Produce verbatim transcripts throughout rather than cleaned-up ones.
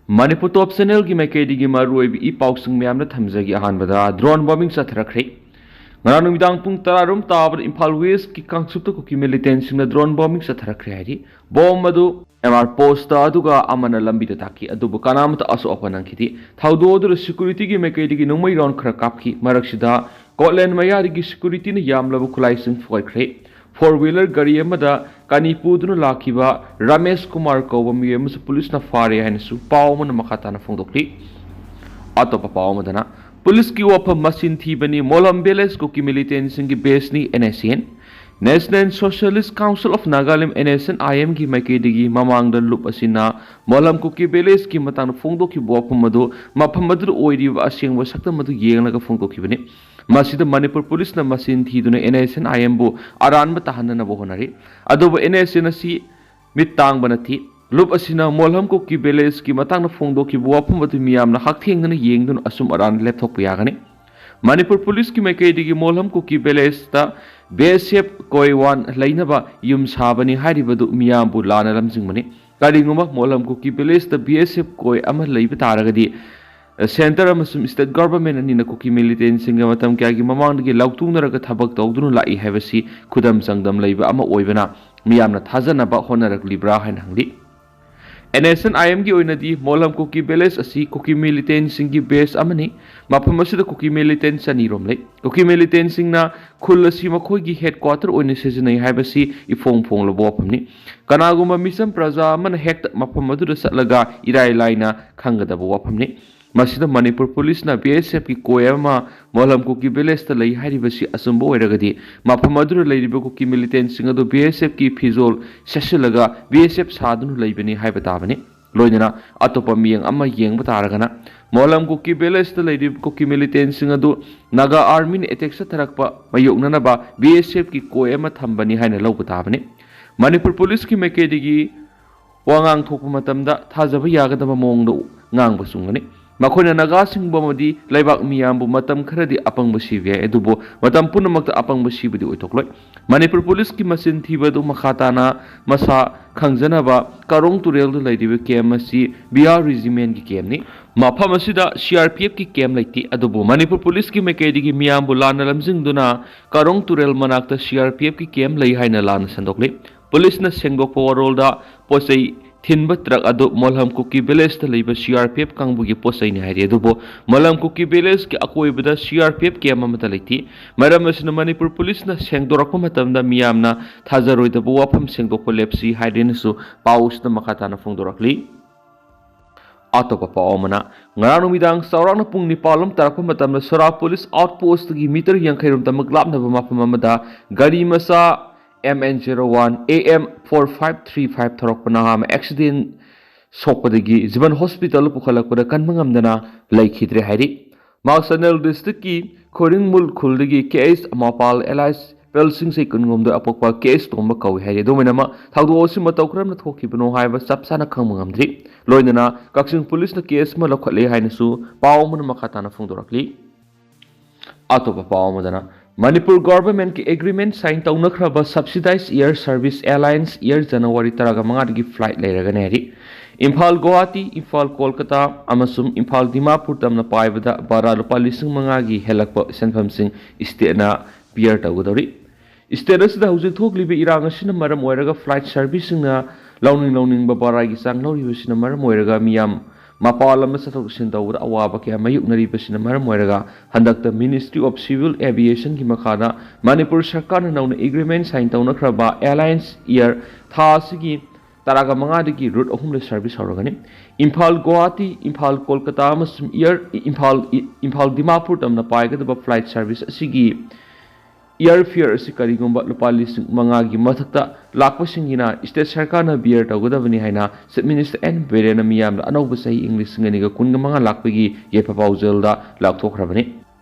ꯃꯅꯤꯄꯨꯔ ꯇꯣꯞ ꯆꯦꯅꯦꯜꯒꯤ ꯃꯥꯏꯀꯩꯗꯒꯤ ꯃꯔꯨꯑꯣꯏꯕ ꯏ ꯄꯥꯎꯁꯤꯡ ꯃꯌꯥꯝꯅ ꯊꯝꯖꯒꯦ꯫ ꯑꯍꯥꯟꯕꯗ ꯗ꯭ꯔꯣꯟ ꯕꯣꯝꯕꯤꯡ ꯆꯠꯊꯔꯛꯈ꯭ꯔꯦ꯫ ꯉꯔꯥꯡ ꯅꯨꯃꯤꯗꯥꯡ ꯄꯨꯡ ꯇꯔꯥꯔꯣꯝ ꯇꯥꯕꯗ ꯏꯝꯐꯥꯜ ꯋꯦꯁꯀꯤ ꯀꯥꯡꯆꯨꯞꯇ ꯀꯨꯀꯤ ꯃꯤꯂꯤꯇꯦꯟꯁꯤꯡꯅ ꯗ꯭ꯔꯣꯟ ꯕꯣꯝꯕꯤꯡ ꯆꯠꯊꯔꯛꯈ꯭ꯔꯦ ꯍꯥꯏꯔꯤ꯫ ꯕꯣꯝ ꯑꯗꯨ ꯑꯦꯝ ꯑꯥꯔ ꯄꯣꯁꯇ ꯑꯗꯨꯒ ꯑꯃꯅ ꯂꯝꯕꯤꯗ ꯇꯥꯈꯤ, ꯑꯗꯨꯕꯨ ꯀꯅꯥꯃꯠꯇ ꯑꯁꯣꯛ ꯑꯄꯟ ꯅꯪꯈꯤꯗꯦ꯫ ꯊꯧꯗꯣꯛ ꯑꯗꯨꯗ ꯁꯦꯀ꯭ꯌꯨꯔꯤꯇꯤꯒꯤ ꯃꯥꯏꯀꯩꯗꯒꯤ ꯅꯣꯡꯃꯩ ꯔꯥꯎꯟ ꯈꯔ ꯀꯥꯞꯈꯤ꯫ ꯃꯔꯛꯁꯤꯗ ꯀꯣꯠꯂꯦꯟ ꯃꯌꯥꯗꯒꯤ ꯁꯦꯀ꯭ꯌꯨꯔꯤꯇꯤꯅ ꯌꯥꯝꯂꯕ ꯈꯨꯠꯂꯥꯏꯁꯤꯡ ꯐꯣꯏꯈ꯭ꯔꯦ꯫ ꯐꯣꯔ ꯋꯤꯂꯔ ꯒꯥꯔꯤ ꯑꯃꯗ ꯀꯥꯅꯤ ꯄꯨꯗꯨꯅ ꯂꯥꯛꯈꯤꯕ ꯔꯥꯃꯦꯁ ꯀꯨꯃꯥꯔ ꯀꯧꯕ ꯃꯤꯑꯣꯏ ꯑꯃꯁꯨ ꯄꯨꯂꯤꯁꯅ ꯐꯥꯔꯦ ꯍꯥꯏꯅꯁꯨ ꯄꯥꯎ ꯑꯃꯅ ꯃꯈꯥ ꯇꯥꯅ ꯐꯣꯡꯗꯣꯛꯂꯤ꯫ ꯑꯇꯣꯞꯄ ꯄꯥꯎ ꯑꯃꯗꯅ, ꯄꯨꯂꯤꯁꯀꯤ ꯋꯥꯐꯝ ꯃꯆꯤꯟ ꯊꯤꯕꯅꯤ, ꯃꯣꯂꯝ ꯚꯤꯂꯦꯖ ꯀꯨꯀꯤ ꯃꯤꯂꯤꯇꯦꯟꯁꯤꯡꯒꯤ ꯕꯦꯁꯅꯤ N S N. National Socialist Council of Nagaland, N S N I M ꯒꯤ ꯃꯥꯏꯀꯩꯗꯒꯤ ꯃꯃꯥꯡꯗ ꯂꯨꯞ ꯑꯁꯤꯅ ꯃꯣꯂꯝ ꯀꯨꯀꯤ ꯚꯤꯂꯦꯖꯀꯤ ꯃꯇꯥꯡꯗ ꯐꯣꯡꯗꯣꯛꯈꯤꯕ ꯋꯥꯐꯝ ꯑꯗꯨ ꯃꯐꯝ ꯑꯗꯨꯗ ꯑꯣꯏꯔꯤꯕ ꯑꯁꯦꯡꯕ ꯁꯛꯇꯝ ꯑꯗꯨ ꯌꯦꯡꯂꯒ ꯐꯣꯡꯗꯣꯛꯈꯤꯕꯅꯤ꯫ ꯃꯁꯤꯗ ꯃꯅꯤꯄꯨꯔ ꯄꯨꯂꯤꯁꯅ ꯃꯆꯤꯟ ꯊꯤꯗꯨꯅ ꯑꯦꯟ ꯑꯦꯁ ꯑꯦꯟ ꯑꯥꯏ ꯑꯦꯝꯕꯨ ꯑꯔꯥꯟꯕ ꯇꯥꯍꯟꯅꯅꯕ ꯍꯣꯠꯅꯔꯤ꯫ ꯑꯗꯨꯕꯨ ꯑꯦꯟ ꯑꯦꯁ ꯑꯦꯟ ꯑꯁꯤ ꯃꯤꯠ ꯇꯥꯡꯕ ꯅꯠꯇꯦ꯫ ꯂꯨꯞ ꯑꯁꯤꯅ ꯃꯣꯜꯍꯝ ꯀꯨꯀꯤ ꯚꯤꯂꯦꯖꯀꯤ ꯃꯇꯥꯡꯗ ꯐꯣꯡꯗꯣꯛꯈꯤꯕ ꯋꯥꯐꯝ ꯑꯗꯨ ꯃꯤꯌꯥꯝꯅ ꯍꯛꯊꯦꯡꯅꯅ ꯌꯦꯡꯗꯨꯅ ꯑꯁꯨꯝ ꯑꯔꯥꯟ ꯂꯦꯞꯊꯣꯛꯄ ꯌꯥꯒꯅꯤ꯫ ꯃꯅꯤꯄꯨꯔ ꯄꯨꯂꯤꯁꯀꯤ ꯃꯥꯏꯀꯩꯗꯒꯤ ꯃꯣꯜꯍꯝ ꯀꯨꯀꯤ ꯚꯤꯂꯦꯖꯇ ꯕꯤ ꯑꯦꯁ ꯑꯦꯐ ꯀꯣꯏ ꯋꯥꯟ ꯂꯩꯅꯕ ꯌꯨꯝ ꯁꯥꯕꯅꯤ ꯍꯥꯏꯔꯤꯕꯗꯨ ꯃꯤꯌꯥꯝꯕꯨ ꯂꯥꯟꯅ ꯂꯝꯖꯤꯡꯕꯅꯤ꯫ ꯀꯔꯤꯒꯨꯝꯕ ꯃꯣꯜꯍꯝ ꯀꯨꯀꯤ ꯚꯤꯂꯦꯖꯇ ꯕꯤ ꯑꯦꯁ ꯑꯦꯐ ꯀꯣꯏ ꯑꯃ ꯂꯩꯕ ꯇꯥꯔꯒꯗꯤ, ꯁꯦꯟꯇꯔ ꯑꯃꯁꯨꯡ ꯁ꯭ꯇꯦꯠ ꯒꯚꯔꯟꯃꯦꯟꯠ ꯑꯅꯤꯅ ꯀꯨꯀꯤ ꯃꯤꯂꯤꯇꯦꯟꯁꯤꯡꯒ ꯃꯇꯝ ꯀꯌꯥꯒꯤ ꯃꯃꯥꯡꯗꯒꯤ ꯂꯥꯎꯊꯣꯛꯅꯔꯒ ꯊꯕꯛ ꯇꯧꯗꯨꯅ ꯂꯥꯛꯏ ꯍꯥꯏꯕꯁꯤ ꯈꯨꯗꯝ ꯆꯥꯡꯗꯝ ꯂꯩꯕ ꯑꯃ ꯑꯣꯏꯕꯅ ꯃꯤꯌꯥꯝꯅ ꯊꯥꯖꯅꯕ ꯍꯣꯠꯅꯔꯛꯂꯤꯕ꯭ꯔꯥ ꯍꯥꯏꯅ ꯍꯪꯂꯤ꯫ ꯑꯦꯟ ꯑꯦꯁ ꯑꯦꯟ ꯑꯥꯏ ꯑꯦꯝꯒꯤ ꯑꯣꯏꯅꯗꯤ ꯃꯣꯜꯍꯝ ꯀꯨꯀꯤ ꯚꯤꯂꯦꯖ ꯑꯁꯤ ꯀꯨꯀꯤ ꯃꯤꯂꯤꯇꯦꯟꯁꯤꯡꯒꯤ ꯕꯦꯁ ꯑꯃꯅꯤ꯫ ꯃꯐꯝ ꯑꯁꯤꯗ ꯀꯨꯀꯤ ꯃꯤꯂꯤꯇꯦꯟ ꯆꯅꯤꯔꯣꯝ ꯂꯩ꯫ ꯀꯨꯀꯤ ꯃꯤꯂꯤꯇꯦꯟꯁꯤꯡꯅ ꯈꯨꯜ ꯑꯁꯤ ꯃꯈꯣꯏꯒꯤ ꯍꯦꯗꯀ꯭ꯋꯥꯇꯔ ꯑꯣꯏꯅ ꯁꯤꯖꯤꯟꯅꯩ ꯍꯥꯏꯕꯁꯤ ꯏꯐꯣꯡ ꯐꯣꯡꯂꯕ ꯋꯥꯐꯝꯅꯤ꯫ ꯀꯅꯥꯒꯨꯝꯕ ꯃꯤꯆꯝ ꯄ꯭ꯔꯖꯥ ꯑꯃꯅ ꯍꯦꯛꯇ ꯃꯐꯝ ꯑꯗꯨꯗ ꯆꯠꯂꯒ ꯏꯔꯥꯏ ꯂꯥꯏꯅ ꯈꯪꯒꯗꯕ ꯋꯥꯐꯝꯅꯤ꯫ ꯃꯁꯤꯗ ꯃꯅꯤꯄꯨꯔ ꯄꯨꯂꯤꯁꯅ ꯕꯤ ꯑꯦꯁ ꯑꯦꯐꯀꯤ ꯀꯣꯏ ꯑꯃ ꯃꯣꯜꯍꯝ ꯀꯨꯀꯤ ꯚꯤꯂꯦꯖꯇ ꯂꯩ ꯍꯥꯏꯔꯤꯕꯁꯤ ꯑꯆꯨꯝꯕ ꯑꯣꯏꯔꯒꯗꯤ, ꯃꯐꯝ ꯑꯗꯨꯗ ꯂꯩꯔꯤꯕ ꯀꯨꯀꯤ ꯃꯤꯂꯤꯇꯦꯟꯁꯤꯡ ꯑꯗꯨ ꯕꯤ ꯑꯦꯁ ꯑꯦꯐꯀꯤ ꯐꯤꯖꯣꯜ ꯁꯦꯠꯆꯤꯜꯂꯒ ꯕꯤ ꯑꯦꯁ ꯑꯦꯐ ꯁꯥꯗꯨꯅ ꯂꯩꯕꯅꯤ ꯍꯥꯏꯕ ꯇꯥꯕꯅꯤ꯫ ꯂꯣꯏꯅꯅ ꯑꯇꯣꯞꯄ ꯃꯤꯠꯌꯦꯡ ꯑꯃ ꯌꯦꯡꯕ ꯇꯥꯔꯒꯅ, ꯃꯣꯜꯍꯝ ꯀꯨꯀꯤ ꯚꯤꯂꯦꯖꯇ ꯂꯩꯔꯤꯕ ꯀꯨꯀꯤ ꯃꯤꯂꯤꯇꯦꯟꯁꯤꯡ ꯑꯗꯨ ꯅꯥꯒꯥ ꯑꯥꯔꯃꯤꯅ ꯑꯦꯇꯦꯛ ꯆꯠꯊꯔꯛꯄ ꯃꯥꯌꯣꯛꯅꯅꯕ ꯕꯤ ꯑꯦꯁ ꯑꯦꯐꯀꯤ ꯀꯣꯏ ꯑꯃ ꯊꯝꯕꯅꯤ ꯍꯥꯏꯅ ꯂꯧꯕ ꯇꯥꯕꯅꯤ꯫ ꯃꯅꯤꯄꯨꯔ ꯄꯨꯂꯤꯁꯀꯤ ꯃꯥꯏꯀꯩꯗꯒꯤ ꯋꯥꯉꯥꯡ ꯊꯣꯛꯄ ꯃꯇꯝꯗ ꯊꯥꯖꯕ ꯌꯥꯒꯗꯕ ꯃꯑꯣꯡꯗ ꯉꯥꯡꯕ ꯆꯨꯝꯒꯅꯤ꯫ ꯃꯈꯣꯏꯅ ꯅꯥꯒꯥꯁꯤꯡꯕꯨ ꯑꯃꯗꯤ ꯂꯩꯕꯥꯛ ꯃꯤꯌꯥꯝꯕꯨ ꯃꯇꯝ ꯈꯔꯗꯤ ꯑꯄꯪꯕ ꯁꯤꯕ ꯌꯥꯏ, ꯑꯗꯨꯕꯨ ꯃꯇꯝ ꯄꯨꯝꯅꯃꯛꯇ ꯑꯄꯪꯕ ꯁꯤꯕꯗꯤ ꯑꯣꯏꯊꯣꯛꯂꯣꯏ꯫ ꯃꯅꯤꯄꯨꯔ ꯄꯨꯂꯤꯁꯀꯤ ꯃꯆꯤꯟ ꯊꯤꯕ ꯑꯗꯨ ꯃꯈꯥ ꯇꯥꯅ ꯃꯁꯥ ꯈꯪꯖꯅꯕ ꯀꯥꯔꯣꯡ ꯇꯨꯔꯦꯜꯗ ꯂꯩꯔꯤꯕ ꯀꯦꯝ ꯑꯁꯤ ꯕꯤꯍꯥꯔ ꯔꯤꯖꯤꯃꯦꯟꯒꯤ ꯀꯦꯝꯅꯤ꯫ ꯃꯐꯝ ꯑꯁꯤꯗ ꯁꯤ ꯑꯥꯔ ꯄꯤ ꯑꯦꯐꯀꯤ ꯀꯦꯝ ꯂꯩꯇꯦ, ꯑꯗꯨꯕꯨ ꯃꯅꯤꯄꯨꯔ ꯄꯨꯂꯤꯁꯀꯤ ꯃꯥꯏꯀꯩꯗꯒꯤ ꯃꯤꯌꯥꯝꯕꯨ ꯂꯥꯟꯅ ꯂꯝꯖꯤꯡꯗꯨꯅ ꯀꯥꯔꯣꯡ ꯇꯨꯔꯦꯜ ꯃꯅꯥꯛꯇ ꯁꯤ ꯑꯥꯔ ꯄꯤ ꯑꯦꯐꯀꯤ ꯀꯦꯝ ꯂꯩ ꯍꯥꯏꯅ ꯂꯥꯟꯅ ꯁꯟꯗꯣꯛꯂꯤ꯫ ꯄꯨꯂꯤꯁꯅ ꯁꯦꯡꯗꯣꯛꯄ ꯋꯥꯔꯣꯜꯗ ꯄꯣꯠ ꯆꯩ ꯊꯤꯟꯕ ꯇ꯭ꯔꯛ ꯑꯗꯨ ꯃꯣꯜꯍꯝ ꯀꯨꯀꯤ ꯚꯤꯂꯦꯖꯇ ꯂꯩꯕ ꯁꯤ ꯑꯥꯔ ꯄꯤ ꯑꯦꯐ ꯀꯥꯡꯕꯨꯒꯤ ꯄꯣꯠ ꯆꯩꯅꯤ ꯍꯥꯏꯔꯤ꯫ ꯑꯗꯨꯕꯨ ꯃꯣꯜꯍꯝ ꯀꯨꯀꯤ ꯚꯤꯂꯦꯖꯀꯤ ꯑꯀꯣꯏꯕꯗ ꯁꯤ ꯑꯥꯔ ꯄꯤ ꯑꯦꯐ ꯀꯦꯝ ꯑꯃꯠꯇ ꯂꯩꯇꯦ꯫ ꯃꯔꯝ ꯑꯁꯤꯅ ꯃꯅꯤꯄꯨꯔ ꯄꯨꯂꯤꯁꯅ ꯁꯦꯡꯗꯣꯔꯛꯄ ꯃꯇꯝꯗ ꯃꯤꯌꯥꯝꯅ ꯊꯥꯖꯔꯣꯏꯗꯕ ꯋꯥꯐꯝ ꯁꯦꯡꯗꯣꯛꯄ ꯂꯦꯞꯁꯤ ꯍꯥꯏꯔꯦꯅꯁꯨ ꯄꯥꯎ ꯑꯁꯤꯗ ꯃꯈꯥ ꯇꯥꯅ ꯐꯣꯡꯗꯣꯔꯛꯂꯤ꯫ ꯑꯇꯣꯞꯄ ꯄꯥꯎ ꯑꯃꯅ, ꯉꯔꯥꯡ ꯅꯨꯃꯤꯗꯥꯡ ꯆꯥꯎꯔꯥꯛꯅ ꯄꯨꯡ ꯅꯤꯄꯥꯜ ꯂꯣꯝ ꯇꯥꯔꯛꯄ ꯃꯇꯝꯗ ꯁꯣꯔꯥ ꯄꯨꯂꯤꯁ ꯑꯥꯎꯠ ꯄꯣꯁꯇꯒꯤ ꯃꯤꯇꯔ ꯌꯥꯡꯈꯩ ꯔꯣꯝꯇꯃꯛ ꯂꯥꯞꯅꯕ ꯃꯐꯝ ꯑꯃꯗ ꯒꯥꯔꯤ ꯃꯆꯥ M N zero one A M four five three five ꯊꯧꯔꯛꯄ ꯅꯍꯥ ꯑꯃ ꯑꯦꯛꯁꯤꯗꯦꯟ ꯁꯣꯛꯄꯗꯒꯤ ꯖꯤꯕꯟ ꯍꯣꯁꯄꯤꯇꯥꯜꯗ ꯄꯨꯈꯠꯂꯛꯄꯗ ꯀꯟꯕ ꯉꯝꯗꯅ ꯂꯩꯈꯤꯗ꯭ꯔꯦ ꯍꯥꯏꯔꯤ꯫ ꯃꯥꯛ ꯆꯥꯟꯗꯦꯜ ꯗꯤꯁꯇ꯭ꯔꯤꯛꯀꯤ ꯈꯣꯏꯔꯤꯡꯃꯨꯜ ꯈꯨꯜꯗꯒꯤ ꯀꯦ ꯑꯩꯆ ꯃꯄꯥꯜ ꯑꯦꯂꯥꯏꯁ ꯄꯦꯜꯁꯤꯡꯁꯩ ꯀꯨꯟꯒꯨꯝꯗ ꯑꯄꯣꯛꯄ ꯀꯦ ꯑꯩꯆ ꯇꯣꯝꯕ ꯀꯧꯏ ꯍꯥꯏꯔꯤ꯫ ꯑꯗꯨꯝ ꯑꯣꯏꯅꯃꯛ, ꯊꯧꯗꯣꯛ ꯑꯁꯤ ꯃꯇꯧ ꯀꯔꯝꯅ ꯊꯣꯛꯈꯤꯕꯅꯣ ꯍꯥꯏꯕ ꯆꯞ ꯆꯥꯅ ꯈꯪꯕ ꯉꯝꯗ꯭ꯔꯤ꯫ ꯂꯣꯏꯅꯅ ꯀꯛꯆꯤꯡ ꯄꯨꯂꯤꯁꯅ ꯀꯦꯁ ꯑꯃ ꯂꯧꯈꯠꯂꯦ ꯍꯥꯏꯅꯁꯨ ꯄꯥꯎ ꯑꯃꯅ ꯃꯈꯥ ꯇꯥꯅ ꯐꯣꯡꯗꯣꯔꯛꯂꯤ꯫ ꯑꯇꯣꯞꯄ ꯄꯥꯎ ꯑꯃꯗꯅ, ꯃꯅꯤꯄꯨꯔ ꯒꯣꯚꯔꯟꯃꯦꯟꯠꯀꯤ ꯑꯦꯒ꯭ꯔꯤꯃꯦꯟꯠ ꯁꯥꯏꯟ ꯇꯧꯅꯈ꯭ꯔꯕ subsidized air service Alliance Air January ꯇꯔꯥꯒ ꯃꯉꯥꯗꯒꯤ ꯐ꯭ꯂꯥꯏꯠ ꯂꯩꯔꯒꯅꯤ ꯍꯥꯏꯔꯤ꯫ ꯏꯝꯐꯥꯜ ꯒꯨꯋꯥꯍꯥꯇꯤ, ꯏꯝꯐꯥꯜ ꯀꯣꯜꯀꯇꯥ ꯑꯃꯁꯨꯡ ꯏꯝꯐꯥꯜ ꯗꯤꯃꯥꯄꯨꯔ ꯇꯝꯅ ꯄꯥꯏꯕꯗ ꯚꯔꯥ ꯂꯨꯄꯥ ꯂꯤꯁꯤꯡ ꯃꯉꯥꯒꯤ ꯍꯦꯜꯂꯛꯄ ꯁꯦꯟꯐꯝꯁꯤꯡ ꯁ꯭ꯇꯦꯠꯅ ꯕꯤꯌꯔ ꯇꯧꯒꯗꯧꯔꯤ꯫ ꯁ꯭ꯇꯦꯠ ꯑꯁꯤꯗ ꯍꯧꯖꯤꯛ ꯊꯣꯛꯂꯤꯕ ꯏꯔꯥꯡ ꯑꯁꯤꯅ ꯃꯔꯝ ꯑꯣꯏꯔꯒ ꯐ꯭ꯂꯥꯏꯠ ꯁꯔꯚꯤꯁꯁꯤꯡꯅ ꯂꯧꯅꯤꯡ ꯂꯧꯅꯤꯡꯕ ꯚꯔꯥꯒꯤ ꯆꯥꯡ ꯂꯧꯔꯤꯕꯁꯤꯅ ꯃꯔꯝ ꯑꯣꯏꯔꯒ ꯃꯤꯌꯥꯝ ꯃꯄꯥꯟ ꯂꯝꯗ ꯆꯠꯊꯣꯛ ꯆꯠꯁꯤꯟ ꯇꯧꯕꯗ ꯑꯋꯥꯕ ꯀꯌꯥ ꯃꯥꯌꯣꯛꯅꯔꯤꯕꯁꯤꯅ ꯃꯔꯝ ꯑꯣꯏꯔꯒ ꯍꯟꯗꯛꯇ Ministry of Civil Aviationꯒꯤ ꯃꯈꯥꯗ ꯃꯅꯤꯄꯨꯔ ꯁꯔꯀꯥꯔꯅ ꯅꯧꯅ ꯑꯦꯒ꯭ꯔꯤꯃꯦꯟ ꯁꯥꯏꯟ ꯇꯧꯅꯈ꯭ꯔꯕ Alliance Air ꯊꯥ ꯑꯁꯤꯒꯤ ꯇꯔꯥꯒ ꯃꯉꯥꯗꯒꯤ ꯔꯨꯠ ꯑꯍꯨꯝꯗ ꯁꯔꯚꯤꯁ ꯍꯧꯔꯒꯅꯤ꯫ ꯏꯝꯐꯥꯜ ꯒꯨꯋꯥꯍꯥꯇꯤ, ꯏꯝꯐꯥꯜ ꯀꯣꯜꯀꯇꯥ ꯑꯃꯁꯨꯡ ꯏꯌꯔ ꯏꯝꯐꯥꯜ, ꯏꯝꯐꯥꯜ ꯗꯤꯃꯥꯄꯨꯔ ꯇꯝꯅ ꯄꯥꯏꯒꯗꯕ ꯐ꯭ꯂꯥꯏꯠ ꯁꯔꯚꯤꯁ ꯑꯁꯤꯒꯤ ꯏꯌꯔ ꯐꯤꯌꯔ ꯑꯁꯤ ꯀꯔꯤꯒꯨꯝꯕ ꯂꯨꯄꯥ ꯂꯤꯁꯤꯡ ꯃꯉꯥꯒꯤ ꯃꯊꯛꯇ ꯂꯥꯛꯄꯁꯤꯡꯒꯤꯅ ꯁ꯭ꯇꯦꯠ ꯁꯔꯀꯥꯔꯅ ꯕꯤꯌꯔ ꯇꯧꯒꯗꯕꯅꯤ ꯍꯥꯏꯅ ꯆꯤꯐ ꯃꯤꯅꯤꯁꯇꯔ ꯑꯦꯟ ꯕꯤꯔꯦꯟꯅ ꯃꯤꯌꯥꯝꯗ ꯑꯅꯧꯕ ꯆꯍꯤ ꯏꯪ ꯂꯤꯁꯤꯡ ꯑꯅꯤꯒ ꯀꯨꯟꯒ ꯃꯉꯥ ꯂꯥꯛꯄꯒꯤ ꯌꯥꯏꯐ ꯄꯥꯎꯖꯦꯜꯗ ꯂꯥꯎꯊꯣꯛꯈ꯭ꯔꯕꯅꯤ꯫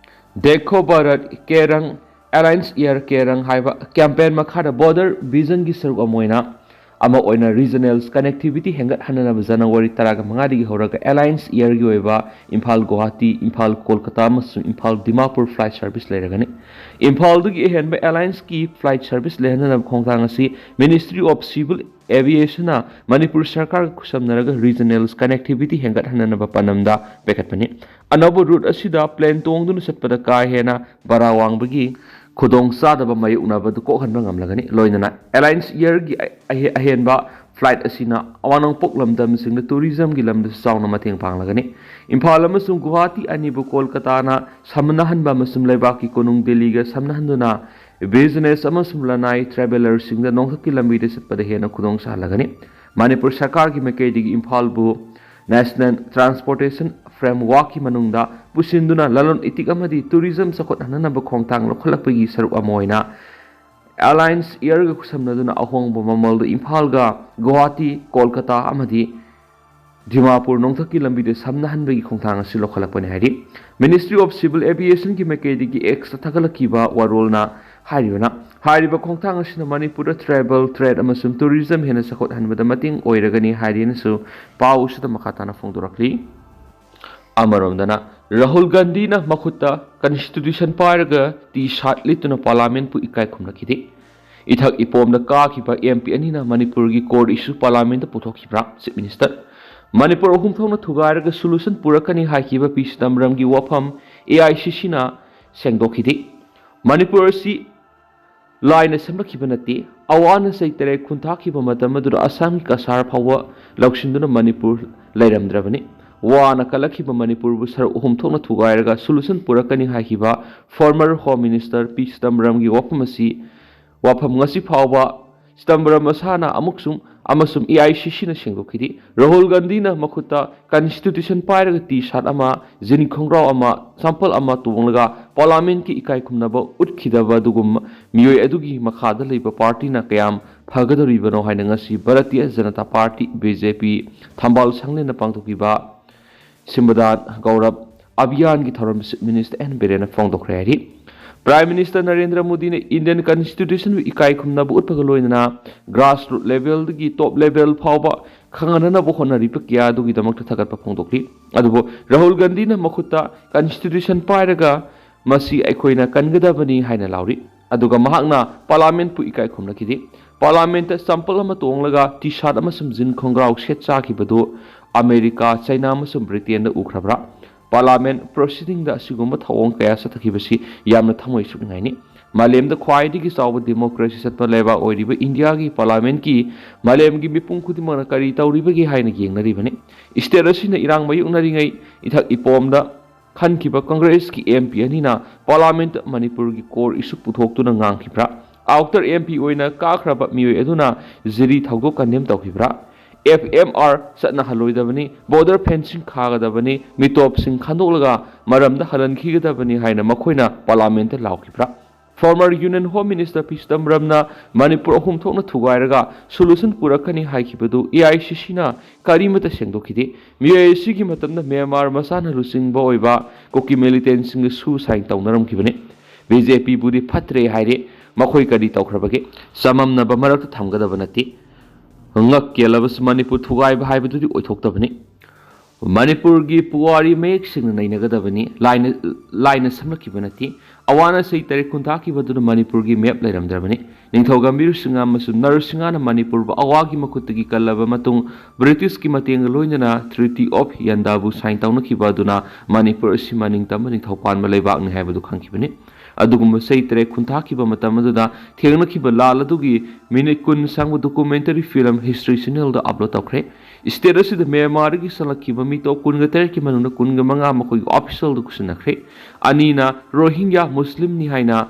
ꯗꯦꯈꯣ ꯚꯥꯔꯠ, ꯀꯦ ꯔꯪ, Alliance Air ꯀꯦ ꯔꯪ ꯍꯥꯏꯕ ꯀꯦꯝꯄꯦꯟ ꯃꯈꯥꯗ ꯕꯣꯔꯗꯔ ꯚꯤꯖꯟꯒꯤ ꯁꯔꯨꯛ ꯑꯃ ꯑꯣꯏꯅ ꯑꯃ ꯑꯣꯏꯅ ꯔꯤꯖꯅꯦꯜ ꯀꯅꯦꯛꯇꯤꯚꯤꯇꯤ ꯍꯦꯟꯒꯠꯍꯟꯅꯅꯕ ꯖꯅꯋꯥꯔꯤ ꯇꯔꯥꯒ ꯃꯉꯥꯗꯒꯤ ꯍꯧꯔꯒ ꯑꯦꯂꯥꯏꯟꯁ ꯏꯌꯔꯒꯤ ꯑꯣꯏꯕ ꯏꯝꯐꯥꯜ ꯒꯨꯋꯥꯍꯥꯇꯤ, ꯏꯝꯐꯥꯜ ꯀꯣꯜꯀꯇꯥ ꯑꯃꯁꯨꯡ ꯏꯝꯐꯥꯜ ꯗꯤꯃꯥꯄꯨꯔ ꯐ꯭ꯂꯥꯏꯠ ꯁꯔꯚꯤꯁ ꯂꯩꯔꯒꯅꯤ꯫ ꯏꯝꯐꯥꯜꯗꯒꯤ ꯑꯍꯦꯟꯕ ꯑꯦꯂꯥꯏꯟꯁꯀꯤ ꯐ꯭ꯂꯥꯏꯠ ꯁꯔꯚꯤꯁ ꯂꯩꯍꯟꯅꯅꯕ ꯈꯣꯡꯊꯥꯡ ꯑꯁꯤ ꯃꯤꯅꯤꯁꯇ꯭ꯔꯤ ꯑꯣꯐ ꯁꯤꯚꯤꯜ ꯑꯦꯚꯤꯌꯦꯁꯟꯅ ꯃꯅꯤꯄꯨꯔ ꯁꯔꯀꯥꯔꯒ ꯈꯨꯠꯁꯝꯅꯔꯒ ꯔꯤꯖꯅꯦꯜ ꯀꯅꯦꯛꯇꯤꯚꯤꯇꯤ ꯍꯦꯟꯒꯠꯍꯟꯅꯅꯕ ꯄꯥꯟꯗꯝꯗ ꯄꯥꯏꯈꯠꯄꯅꯤ꯫ ꯑꯅꯧꯕ ꯔꯨꯠ ꯑꯁꯤꯗ ꯄ꯭ꯂꯦꯟ ꯇꯣꯡꯗꯨꯅ ꯆꯠꯄꯗ ꯀꯥ ꯍꯦꯟꯅ ꯚꯔꯥ ꯋꯥꯡꯕꯒꯤ ꯈꯨꯗꯣꯡꯆꯥꯗꯕ ꯃꯥꯌꯣꯛꯅꯕꯗꯨ ꯀꯣꯛꯍꯟꯕ ꯉꯝꯂꯒꯅꯤ꯫ ꯂꯣꯏꯅꯅ ꯑꯦꯂꯥꯏꯟꯁ ꯏꯌꯔꯒꯤ ꯑꯍꯦ-, ꯑꯍꯦꯟꯕ ꯐ꯭ꯂꯥꯏꯠ ꯑꯁꯤꯅ ꯑꯋꯥꯡ ꯅꯣꯡꯄꯣꯛ ꯂꯝꯗꯝꯁꯤꯡꯗ ꯇꯨꯔꯤꯖꯝꯒꯤ ꯂꯝꯗꯁꯨ ꯆꯥꯎꯅ ꯃꯇꯦꯡ ꯄꯥꯡꯂꯒꯅꯤ꯫ ꯏꯝꯐꯥꯜ ꯑꯃꯁꯨꯡ ꯒꯨꯋꯥꯍꯥꯇꯤ ꯑꯅꯤꯕꯨ ꯀꯣꯜꯀꯇꯥꯅ ꯁꯝꯅꯍꯟꯕ ꯑꯃꯁꯨꯡ ꯂꯩꯕꯥꯛꯀꯤ ꯀꯣꯅꯨꯡ ꯗꯦꯜꯂꯤꯒ ꯁꯝꯅꯍꯟꯗꯨꯅ ꯕꯤꯖꯤꯅꯦꯁ ꯑꯃꯁꯨꯡ ꯂꯅꯥꯏ ꯇ꯭ꯔꯥꯚꯦꯂꯔꯁꯤꯡꯗ ꯅꯣꯡꯊꯛꯀꯤ ꯂꯝꯕꯤꯗ ꯆꯠꯄꯗ ꯍꯦꯟꯅ ꯈꯨꯗꯣꯡ ꯆꯥꯍꯜꯂꯒꯅꯤ꯫ ꯃꯅꯤꯄꯨꯔ ꯁꯔꯀꯥꯔꯒꯤ ꯃꯥꯏꯀꯩꯗꯒꯤ ꯏꯝꯐꯥꯜꯕꯨ ꯅꯦꯁꯅꯦꯜ ꯇ꯭ꯔꯥꯟꯁꯄꯣꯔꯇꯦꯁꯟ ꯐ꯭ꯔꯦꯝꯋꯥꯔꯛꯀꯤ ꯃꯅꯨꯡꯗ ꯄꯨꯁꯤꯟꯗꯨꯅ ꯂꯂꯣꯟ ꯏꯇꯤꯛ ꯑꯃꯗꯤ ꯇꯨꯔꯤꯖꯝ ꯆꯥꯎꯈꯠꯍꯟꯅꯅꯕ ꯈꯣꯡꯊꯥꯡ ꯂꯧꯈꯠꯂꯛꯄꯒꯤ ꯁꯔꯨꯛ ꯑꯃ ꯑꯣꯏꯅ ꯑꯦꯂꯥꯏꯟꯁ ꯏꯌꯔꯒ ꯈꯨꯠꯁꯝꯅꯗꯨꯅ ꯑꯍꯣꯡꯕ ꯃꯃꯜꯗ ꯏꯝꯐꯥꯜꯒ ꯒꯨꯋꯥꯍꯥꯇꯤ, ꯀꯣꯜꯀꯇꯥ ꯑꯃꯗꯤ ꯗꯤꯃꯥꯄꯨꯔ ꯅꯣꯡꯊꯛꯀꯤ ꯂꯝꯕꯤꯗ ꯁꯝꯅꯍꯟꯕꯒꯤ ꯈꯣꯡꯊꯥꯡ ꯑꯁꯤ ꯂꯧꯈꯠꯂꯛꯄꯅꯤ ꯍꯥꯏꯔꯤ꯫ ꯃꯤꯅꯤꯁꯇ꯭ꯔꯤ ꯑꯣꯐ ꯁꯤꯚꯤꯜ ꯑꯦꯚꯤꯌꯦꯁꯟꯒꯤ ꯃꯥꯏꯀꯩꯗꯒꯤ ꯑꯦꯛꯁꯇ ꯊꯥꯒꯠꯂꯛꯈꯤꯕ ꯋꯥꯔꯣꯜꯅ ꯍꯥꯏꯔꯤꯕꯅ, ꯍꯥꯏꯔꯤꯕ ꯈꯣꯡꯊꯥꯡ ꯑꯁꯤꯅ ꯃꯅꯤꯄꯨꯔꯗ ꯇ꯭ꯔꯥꯏꯕꯦꯜ ꯇ꯭ꯔꯦꯗ ꯑꯃꯁꯨꯡ ꯇꯨꯔꯤꯖꯝ ꯍꯦꯟꯅ ꯆꯥꯎꯈꯠꯍꯟꯕꯗ ꯃꯇꯦꯡ ꯑꯣꯏꯔꯒꯅꯤ ꯍꯥꯏꯔꯤꯅꯁꯨ ꯄꯥꯎ ꯑꯁꯤꯗ ꯃꯈꯥ ꯇꯥꯅ ꯐꯣꯡꯗꯣꯔꯛꯂꯤ꯫ ꯑꯃꯔꯣꯝꯗꯅ ꯔꯥꯍꯨꯜ ꯒꯥꯟꯙꯤꯅ ꯃꯈꯨꯠꯇ ꯀꯟꯁꯇꯤꯇ꯭ꯌꯨꯁꯟ ꯄꯥꯏꯔꯒ ꯇꯤ ꯁꯥꯔꯠ ꯂꯤꯠꯇꯨꯅ ꯄꯥꯔꯂꯥꯃꯦꯟꯠꯄꯨ ꯏꯀꯥꯏ ꯈꯨꯝꯅꯈꯤꯗꯦ꯫ ꯏꯊꯛ ꯏꯄꯣꯝꯗ ꯀꯥꯈꯤꯕ ꯑꯦꯝ ꯄꯤ ꯑꯅꯤꯅ ꯃꯅꯤꯄꯨꯔꯒꯤ ꯀꯣꯔ ꯏꯁꯨ ꯄꯥꯔꯂꯥꯃꯦꯟꯠꯇ ꯄꯨꯊꯣꯛꯈꯤꯕ꯭ꯔꯥ? Chief minister. ꯃꯅꯤꯄꯨꯔ ꯑꯍꯨꯝ ꯊꯣꯛꯅ ꯊꯨꯒꯥꯏꯔꯒ ꯁꯣꯂꯨꯁꯟ ꯄꯨꯔꯛꯀꯅꯤ ꯍꯥꯏꯈꯤꯕ ꯄꯤ ꯆꯤꯗꯝꯕꯔꯝꯒꯤ ꯋꯥꯐꯝ ꯑꯦ ꯑꯥꯏ ꯁꯤ ꯁꯤꯅ ꯁꯦꯡꯗꯣꯛꯈꯤꯗꯦ꯫ ꯃꯅꯤꯄꯨꯔ ꯑꯁꯤ ꯂꯥꯏꯅ ꯁꯦꯝꯂꯛꯈꯤꯕ ꯅꯠꯇꯦ꯫ ꯑꯋꯥꯅ ꯆꯍꯤ ꯇꯔꯦꯠ ꯈꯨꯟꯊꯥꯈꯤꯕ ꯃꯇꯝ ꯑꯗꯨꯗ ꯑꯁꯥꯝꯒꯤ ꯀꯁꯥꯔ ꯐꯥꯎꯕ ꯂꯧꯁꯤꯟꯗꯨꯅ ꯃꯅꯤꯄꯨꯔ ꯂꯩꯔꯝꯗ꯭ꯔꯕꯅꯤ꯫ ꯋꯥꯅ ꯀꯜꯂꯛꯈꯤꯕ ꯃꯅꯤꯄꯨꯔꯕꯨ ꯁꯔꯨꯛ ꯑꯍꯨꯝ ꯊꯣꯛꯅ ꯊꯨꯒꯥꯏꯔꯒ ꯁꯣꯂꯨꯁꯟ ꯄꯨꯔꯛꯀꯅꯤ ꯍꯥꯏꯈꯤꯕ ꯐꯣꯔꯃꯔ ꯍꯣꯝ ꯃꯤꯅꯤꯁꯇꯔ ꯄꯤ ꯆꯤꯗꯝꯕꯔꯝꯒꯤ ꯋꯥꯐꯝ ꯑꯁꯤ, ꯋꯥꯐꯝ ꯉꯁꯤ ꯐꯥꯎꯕ ꯆꯤꯗꯝꯕꯔꯝ ꯃꯁꯥꯅ ꯑꯃꯨꯛꯁꯨ ꯑꯃꯁꯨꯡ ꯑꯦ ꯑꯥꯏ ꯁꯤ ꯁꯤꯅ ꯁꯦꯡꯗꯣꯛꯈꯤꯗꯦ꯫ ꯔꯥꯍꯨꯜ ꯒꯥꯟꯙꯤꯅ ꯃꯈꯨꯠꯇ ꯀꯟꯁꯇꯤꯇ꯭ꯌꯨꯁꯟ ꯄꯥꯏꯔꯒ ꯇꯤ ꯁꯥꯔꯠ ꯑꯃ, ꯖꯤꯟ ꯈꯣꯡꯒ꯭ꯔꯥꯎ ꯑꯃ, ꯆꯝꯄꯜ ꯑꯃ ꯇꯣꯡꯂꯒ ꯄꯥꯔꯂꯥꯃꯦꯟꯠꯀꯤ ꯏꯀꯥꯏ ꯈꯨꯝꯅꯕ ꯎꯠꯈꯤꯗꯕ ꯑꯗꯨꯒꯨꯝꯕ ꯃꯤꯑꯣꯏ ꯑꯗꯨꯒꯤ ꯃꯈꯥꯗ ꯂꯩꯕ ꯄꯥꯔꯇꯤꯅ ꯀꯌꯥꯝ ꯐꯒꯗꯧꯔꯤꯕꯅꯣ ꯍꯥꯏꯅ ꯉꯁꯤ Bharatiya Janata party, B J ꯄꯤ, ꯊꯝꯕꯥꯜ ꯁꯪꯂꯦꯟꯗ ꯄꯥꯡꯊꯣꯛꯈꯤꯕ ꯁꯤꯝꯕꯗꯥꯟ ꯒꯧꯔꯕ ꯑꯚꯤꯌꯥꯟꯒꯤ ꯊꯧꯔꯝ ꯆꯤꯐ ꯃꯤꯅꯤꯁꯇꯔ ꯑꯦꯟ ꯕꯤꯔꯦꯟꯅ ꯐꯣꯡꯗꯣꯛꯈ꯭ꯔꯦ ꯍꯥꯏꯔꯤ꯫ Prime Minister ꯅꯔꯦꯟꯗ꯭ꯔ ꯃꯣꯗꯤꯅ Indian Constitution ꯕꯨ ꯏꯀꯥꯏ ꯈꯨꯝꯅꯕ ꯎꯠꯄꯒ ꯂꯣꯏꯅꯅ grassroot level ꯗꯒꯤ top level ꯐꯥꯎꯕ ꯈꯪꯍꯟꯅꯅꯕ ꯍꯣꯠꯅꯔꯤꯕ ꯀꯌꯥ ꯑꯗꯨꯒꯤꯗꯃꯛꯇ ꯊꯥꯒꯠꯄ ꯐꯣꯡꯗꯣꯛꯂꯤ꯫ ꯑꯗꯨꯕꯨ ꯔꯥꯍꯨꯜ ꯒꯥꯟꯙꯤꯅ ꯃꯈꯨꯠꯇ Constitution ꯄꯥꯏꯔꯒ "ꯃꯁꯤ ꯑꯩꯈꯣꯏꯅ ꯀꯟꯒꯗꯕꯅꯤ" ꯍꯥꯏꯅ ꯂꯥꯎꯔꯤ꯫ ꯑꯗꯨꯒ ꯃꯍꯥꯛꯅ Parliament ꯄꯨ ꯏꯀꯥꯏ ꯈꯨꯝꯅꯈꯤꯗꯦ꯫ Parliament ꯇ ꯆꯝꯄꯜ ꯑꯃ ꯇꯣꯡꯂꯒ T-shirt ꯑꯃꯁꯨꯡ jean ꯈꯣꯡꯒ꯭ꯔꯥꯎ ꯁꯦꯠ ꯆꯥꯈꯤꯕꯗꯨ ꯑꯃꯦꯔꯤꯀꯥ, ꯆꯩꯅꯥ ꯑꯃꯁꯨꯡ ꯕ꯭ꯔꯤꯇꯦꯟꯗ ꯎꯈ꯭ꯔꯕ꯭ꯔꯥ? Parliament proceeding ꯗ ꯑꯁꯤꯒꯨꯝꯕ ꯊꯧꯑꯣꯡ ꯀꯌꯥ ꯆꯠꯊꯈꯤꯕꯁꯤ ꯌꯥꯝꯅ ꯊꯃꯣꯏ ꯁꯣꯛꯅꯤꯡꯉꯥꯏꯅꯤ꯫ ꯃꯥꯂꯦꯝꯗ ꯈ꯭ꯋꯥꯏꯗꯒꯤ ꯆꯥꯎꯕ democracy ꯆꯠꯄ ꯂꯩꯕꯥꯛ ꯑꯣꯏꯔꯤꯕ ꯏꯟꯗꯤꯌꯥꯒꯤ Parliament ꯀꯤ ꯃꯥꯂꯦꯝꯒꯤ ꯃꯤꯄꯨꯝ ꯈꯨꯗꯤꯡꯃꯛꯅ ꯀꯔꯤ ꯇꯧꯔꯤꯕꯒꯦ ꯍꯥꯏꯅ ꯌꯦꯡꯅꯔꯤꯕꯅꯤ꯫ State ꯑꯁꯤꯅ ꯏꯔꯥꯡ ꯃꯥꯌꯣꯛꯅꯔꯤꯉꯩ ꯏꯊꯛ ꯏꯄꯣꯝꯗ ꯈꯟꯈꯤꯕ Congress ꯀꯤ M P ꯑꯅꯤꯅ Parliament ꯇ ꯃꯅꯤꯄꯨꯔꯒꯤ core issue ꯄꯨꯊꯣꯛꯇꯨꯅ ꯉꯥꯡꯈꯤꯕ꯭ꯔꯥ? Outer M P ꯑꯣꯏꯅ ꯀꯥꯈ꯭ꯔꯕ ꯃꯤꯑꯣꯏ ꯑꯗꯨꯅ ꯖꯤꯔꯤ ꯊꯧꯗꯣꯛ condemn ꯇꯧꯈꯤꯕ꯭ꯔꯥ? F M R ꯆꯠꯅꯍꯜꯂꯣꯏꯗꯕꯅꯤ, border fencing ꯈꯥꯒꯗꯕꯅꯤ, ꯃꯤꯇꯣꯞꯁꯤꯡ ꯈꯟꯗꯣꯛꯂꯒ ꯃꯔꯝꯗ ꯍꯜꯍꯟꯈꯤꯒꯗꯕꯅꯤ ꯍꯥꯏꯅ ꯃꯈꯣꯏꯅ Parliament ꯇ ꯂꯥꯎꯈꯤꯕ꯭ꯔꯥ? Former Union Home Minister P Chidambaramꯅ Manipur ꯑꯍꯨꯝ ꯊꯣꯛꯅ ꯊꯨꯒꯥꯏꯔꯒ solution ꯄꯨꯔꯛꯀꯅꯤ ꯍꯥꯏꯈꯤꯕꯗꯨ A I C C ꯅ ꯀꯔꯤꯃꯠꯇ ꯁꯦꯡꯗꯣꯛꯈꯤꯗꯦ꯫ ꯃꯤꯑꯣꯏ ꯑꯁꯤꯒꯤ ꯃꯇꯝꯗ ꯃ꯭ꯌꯥꯟꯃꯥꯔ ꯃꯆꯥꯅ ꯂꯨꯆꯤꯡꯕ ꯑꯣꯏꯕ ꯀꯨꯀꯤ militant ꯁꯤꯡꯒ ꯁꯨ ꯁꯥꯏꯟ ꯇꯧꯅꯔꯝꯈꯤꯕꯅꯤ꯫ B J P ꯕꯨꯗꯤ ꯐꯠꯇ꯭ꯔꯦ ꯍꯥꯏꯔꯦ, ꯃꯈꯣꯏ ꯀꯔꯤ ꯇꯧꯈ꯭ꯔꯕꯒꯦ? ꯆꯃꯝꯅꯕ ꯃꯔꯛꯇ ꯊꯝꯒꯗꯕ ꯅꯠꯇꯦ꯫ ꯉꯛ ꯀꯦꯜꯂꯕꯁꯨ ꯃꯅꯤꯄꯨꯔ ꯊꯨꯒꯥꯏꯕ ꯍꯥꯏꯕꯗꯨꯗꯤ ꯑꯣꯏꯊꯣꯛꯇꯕꯅꯤ꯫ ꯃꯅꯤꯄꯨꯔꯒꯤ ꯄꯨꯋꯥꯔꯤ ꯃꯌꯦꯛ ꯁꯦꯡꯅ ꯅꯩꯅꯒꯗꯕꯅꯤ꯫ ꯂꯥꯏꯅ, ꯂꯥꯏꯅ ꯁꯦꯝꯂꯛꯈꯤꯕ ꯅꯠꯇꯦ꯫ ꯑꯋꯥꯅ ꯆꯍꯤ ꯇꯔꯦꯠ ꯈꯨꯟꯇꯥꯛꯈꯤꯕꯗꯨꯅ ꯃꯅꯤꯄꯨꯔꯒꯤ map ꯂꯩꯔꯝꯗ꯭ꯔꯕꯅꯤ꯫ ꯅꯤꯡꯊꯧ ꯒꯝꯚꯤꯔ ꯁꯤꯡꯍ ꯑꯃꯁꯨꯡ ꯅꯔꯁꯤꯡꯍꯅ ꯃꯅꯤꯄꯨꯔꯕꯨ ꯑꯋꯥꯒꯤ ꯃꯈꯨꯠꯇꯒꯤ ꯀꯜꯂꯕ ꯃꯇꯨꯡ, British ꯀꯤ ꯃꯇꯦꯡꯒ ꯂꯣꯏꯅꯅ Treaty of Yandabo sign ꯇꯧꯅꯈꯤꯕ ꯑꯗꯨꯅ ꯃꯅꯤꯄꯨꯔ ꯑꯁꯤ ꯃꯅꯤꯡ ꯇꯝꯕ ꯅꯤꯡꯊꯧ ꯄꯥꯟꯕ ꯂꯩꯕꯥꯛꯅꯤ ꯍꯥꯏꯕꯗꯨ ꯈꯪꯈꯤꯕꯅꯤ꯫ ꯑꯗꯨꯒꯨꯝꯕ ꯆꯍꯤ ꯇꯔꯦꯠ ꯈꯨꯟꯇꯥꯛꯈꯤꯕ ꯃꯇꯝ ꯑꯗꯨꯗ ꯊꯦꯡꯅꯈꯤꯕ ꯂꯥꯜ ꯑꯗꯨꯒꯤ minute ꯀꯨꯟ ꯁꯥꯡꯕ documentary film History Channel ꯗ upload ꯇꯧꯈ꯭ꯔꯦ꯫ State ꯑꯁꯤꯗ ꯃ꯭ꯌꯥꯟꯃꯥꯔꯗꯒꯤ ꯆꯪꯂꯛꯈꯤꯕ ꯃꯤꯇꯣꯞ ꯀꯨꯟꯒ ꯇꯔꯦꯠꯀꯤ ꯃꯅꯨꯡꯗ ꯀꯨꯟꯒ ꯃꯉꯥ ꯃꯈꯣꯏꯒꯤ official ꯗ ꯈꯨꯠꯁꯤꯟꯅꯈ꯭ꯔꯦ꯫ ꯑꯅꯤꯅ ꯔꯣꯍꯤꯡꯒ꯭ꯌꯥ ꯃꯨꯁꯂꯤꯝꯅꯤ ꯍꯥꯏꯅ